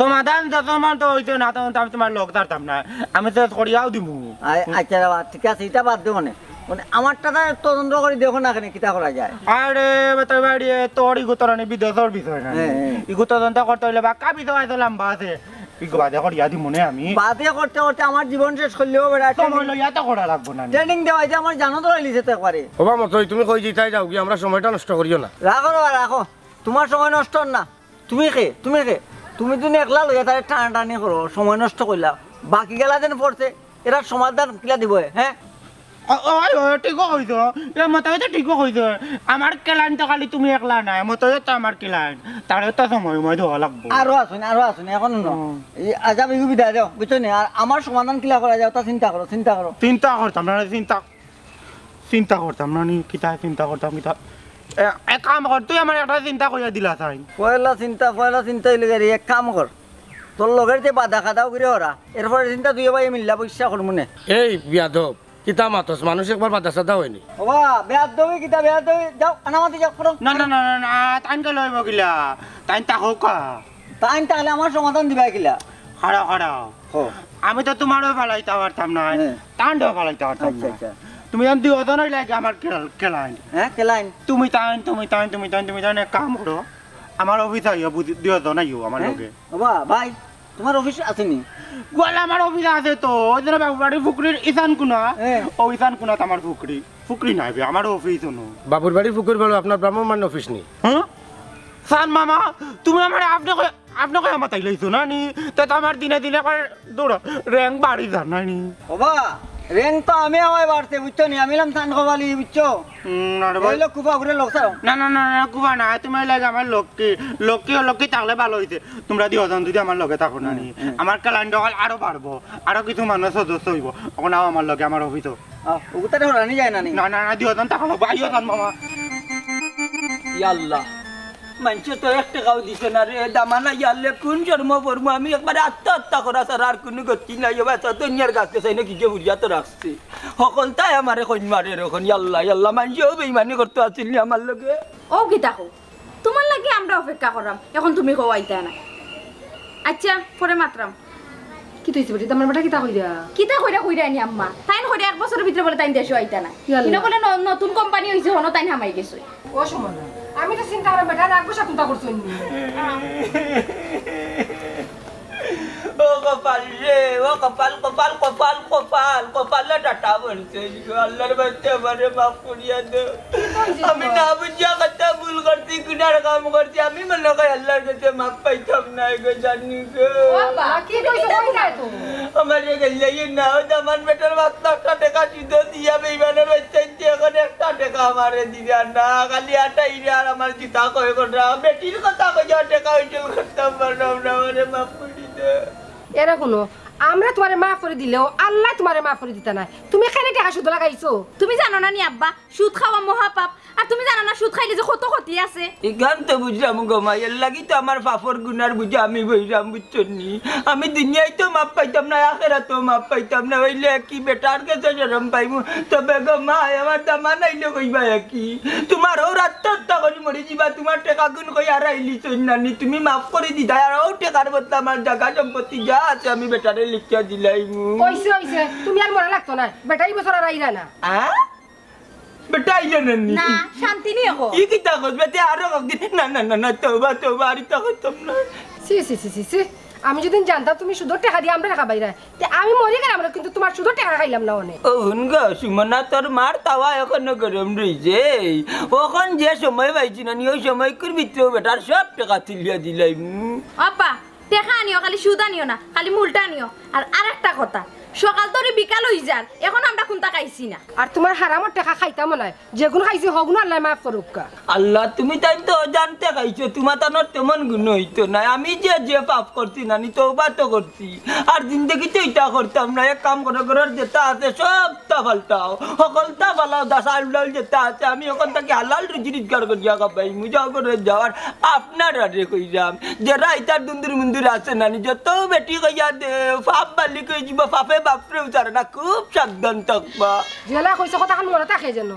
সমাধান যতক্ষণ তো অইতো না, তখন তো আমি তোমার লগ ছাড়তাম না, আমি তো করিয়াও দিমু। আ-, আচ্ছা বাবা, ঠিক আছে, ইটা বাদ দে মানে। মানে, আমারটা তো তদন্ত করি দেখো না কেনে, কিতা করা যায়? আরে, বেটা বাড়ি, তোর ইগু তোর আনি বিদেশর বিষয় না। হ্যাঁ, হ্যাঁ। ইগু তদন্ত করতে অইলে বাক্কা বিষয় আছে, লম্বা আছে। ইগু বাদে করিয়া দিমু নে আমি। বাদে করতে করতে আমার জীবন শেষ করলেও বেটা, সময় লইয়া তো করা লাগবো না নি। ট্রেনিং দেওয়া যে আমার জানো তো লিছে তো একবারে। ওবা মতই, তুমি কই যিতায় যাও গি, আমরা সময়টা নষ্ট করিও না। রাখো রে বা, রাখো। তোমার সময় নষ্ট অর না। তুমি কে? তুমি কে? তুমি তুমি একলা লইয়া তারে টানাটানি করো, সময় নষ্ট করলা। বাকি গেলা যেন পড়ছে, এরা সমাধান কিলা দিব, হ্যাঁ? ও, ওই, ওই, ঠিকও কইছো। এ মতই তো ঠিকও কইছো। আমার client তো খালি তুমি একলা নায়, মতই তো আমার client। তারে তো সময় সময় দেওয়া লাগবো। আরো আছইন, আরো আছইন, এখন হুনো। হুম। এই আজাব ইগু বিদায় দেও, বুঝছো নি? আর আমার সমাধান কিলা করা যায়, তা চিন্তা করো, চিন্তা করো। চিন্তা করতাম না, চিন্তা, চিন্তা করতাম না, নি কিতা চিন্তা করতাম, কিতা? এ, এক কাম কর, তুই আমার একটা চিন্তা কইয়া দিলা চাই। পয়লা চিন্তা, পয়লা চিন্তা অইলে গেরি, এক কাম কর, তোর লগের যে বাদা খাদাও করে ওরা, এরপরে চিন্তা দুইও ভাই মিল্লা বইসা করমু নে। এই বিয়াদব, কিতা মাতস? মানুষ একবার বাদা সাদা অয়নি। ওবা, বেয়াদবি কিতা বেয়াদবি? যাও, আনামাতি যাও, করো। না, না, না, না, না, তাইন কে লইব কিলা? তাইন তা হোক। তাইন তাহলে আমার সমাধান দিবা কিলা? খাড়া, খাড়া। হো। আমি তো তোমারও ফালাইতে পারতাম না, হ্যাঁ। তানরেও ফালাইতে পারতাম আচ্ছা, না। আচ্ছা। তুমি জান দুইজন অইলা কি আমার খেল-, খেলাইন। হ্যাঁ, খেলাইন। তুমি তাইন, তুমি তাইন, তুমি তাইন, তুমি তাইন, এক কাম করো, আমার অফিস আইও, বুঝি-, দুইজন আইও আমার হ্যাঁ? লগে। ওবা, ভাই, তোমার অফিস আছে নি? গোয়াল আমার অফিস আছে তো, ওই জন্য বাবুর বাড়ির পুকুরির ইশান কোনা, হ্যাঁ। ও ইশান কোনাত আমার পুকুরি। পুকুরি নাই বে, আমার অফিস অনো। বাবুর বাড়ির পুকুর বলো, আপনার ভ্রাম্যমাণ অফিস নি? হ্যাঁ? সান মামা, তুমি আমার আপনি কই, আপনি কই আমার তাই লইছো না নি? তে তো আমার দিনে দিনে করে দৌড়, rank বাড়ি যার না নি? ওবা, rank তো আমি আমায় বাড়ছে, বুঝছো নি? আমি এলাম সান কবালি, বুঝছো? হুম, না রে ভাই। এই লোক কুফা ঘুরে লোক সারো। না, না, না, না, কুফা না, তুমি লাগে আমার লক্ষ্মী, লক্ষ্মী ও লক্ষ্মী থাকলে ভালো অইছে। তোমরা দুইজন যদি আমার লগে থাকো না নি, হুম, হুম। আমার client অকল আরো বাড়বো, আরো কিছু মানুষ সদস্য অইবো, অখন আও আমার লগে আমার অফিসো। আহ, ওগুতারে হরানি যায় না নি? না, না, না, দুইজন থাকো, ভাইও যান মামা। ইয়া আল্লাহ, মানষে তো এক টেকাও দিছে না রে, দামানা ইয়াল্লে কোন জন্ম পড়মু আমি, একবারে আত্মহত্যা করা ছাড়া আর কুনু গতি নাই। ও বাচ্চা তো নিয়ার গাছ গাছাই না কি যে বুঝিয়া তো রাখছে, হকলতায় আমারে কইন মারে রে অখন, ইয়াল্লা, ইয়াল্লা, মানষেও বেইমানি করতো আছিল নি আমার লগে। ও কিতা কও? তোমার লাগি আমরা অপেক্ষা কররাম, অখন তুমি কও আইতা না। আচ্ছা, পরে মাতরাম। কিতা অইছে বেটি? আমার বেটা কিতা কইরা? কিতা কইরা কইরা নি আম্মা? তাইন কইরা এক বছরর ভিতরে বলে তাইন দেশো আইতা না। ইয়া আল্লাহ। ইনো বলে ন-, নতুন কোম্পানি অইছে, হনো তাইন হামাই গেছে। ও সুমনা, আমি তো চিন্তা করলাম বেটা রাগ গুসা কুন্তা করছইন নি। ও কপাল রে, ও কপাল, কপাল, কপাল, কপাল, কপালে ডাটা পড়ছে। আল্লাহর বাচ্চা আমারে মাফ করিয়া দে। আমি না বুঝিয়া কত ভুল করছি, গুনার কাম করছি। আমি মনে করি আল্লাহর কাছে মাফ পাইতাম না গো, জানি গো। বাবা, কি কইছো? কই যায় তো? আমারে গেলে না, ও দামান বেটার বাচ্চা একটা টেকা সুদো দিয়া বেইমানের বাচ্চা ইনতে অখন একটা টেকা আমারে দিরা না। খালি আটাইরা আর আমার জুতা কয় কটা। বেটির কথা কইয়া টেকা উসুল করতাম পারলাম না, আমারে মাফ করি দে। এরে হুনো, আমরা তোমারে মাফ করি দিলেও আল্লায় তোমারে মাফ করি দিতা নায়। তুমি কেনে টেকা সুদো লাগাইছো? তুমি জানো না নি আব্বা, সুদ খাওয়া মহাপাপ। আর তুমি জানো না সুদ খাইলে যে কত ক্ষতি আছে? ইখান তো বুঝলাম গো মা, এর লাগি তো আমার পাপর গুনার বুঝা আমি বইরাম, বুঝছো নি? আমি দুনিয়াত তো মাফ পাইতাম না, আখেরাত তো মাফ পাইতাম না, অইলে কি বেটার গেছে শরম পাইমু? তবে গো মা, আমার দামান আইলে কইবা কি? তোমার ও রাত হত্যা করি মরি যিবা, তোমার টেকা গুন কই আর আইলি চইন্নানি, তুমি মাফ করি দিতায়, আর ও টেকার বদলা আমার জাগা সম্পত্তি যা আছে আমি বেটারে লিখিয়া দিলাইমু। অইছে, অইছে, তুমি আর মরা লাগতো না, বেটা ই বছর আর আইরা না। আ? বেটা আইলে না নি? না, শান্তি নি অখন। ই কিতা কস? বেটা আরো কতদিন? না, না, না, না, তওবা, তওবা, আর ইতা কইতাম না। ছি, ছি, ছি, ছি, ছি। আমি যদি জানতাম তুমি সুদর টেকা দিয়া আমরারে খাবাইরায়, তে আমি মরি গেলাম না, কিন্তু তুমার সুদর টেকা খাইলাম না অনে। ও হুন গো, সুমনা, তোর মার তাওয়া অখনো গরম রইছে। অখন যে সময় পাইছি না নি, অউ সময়কুর ভিতরে বেটার সব টেকা তুলিয়া দিলাইমু। আব্বা, টেকা আনিও, খালি সুদ আনিও না, খালি মূলটা আনিও। আর আরেকটা কথা, সকাল তরি বিকাল অই যার, অখন আমরা কুন্তা খাইছি না। আর তুমার হারামর টেকা খাইতামও নায়, যেগুন খাইছি হগুন আল্লায় মাফ করউক্কা। আল্লা, তুমি তাইন তো অজান্তে খাইছো, তুমার তানর তেমন গুনা অইতো নায়। আমি যে যে পাপ করছি না নি, তওবা তো করছি, আর জিন্দেগিত ইতা করতাম না। এক কাম করো, ঘরর যেতা আছে সবতা ফালটাও, হকলতা ফালাও, দা চাউল ডাউল যেতা আছে, আমি অখন থাকি হালাল রুজি রুজগার করিয়া খাবাইমু। যাও ঘরো যাও। আর আপনারারে কইরাম, যেরা ইতার দুন্দুর মুন্দুর আছে না নি, যত বেটি কইয়া দে, পাপ বালিক অই যিবো, পাপে বাপরে উতারে না, খুব সাবধান থাকবা। যেলা কইছে কথাখান মনো থাকে যেন।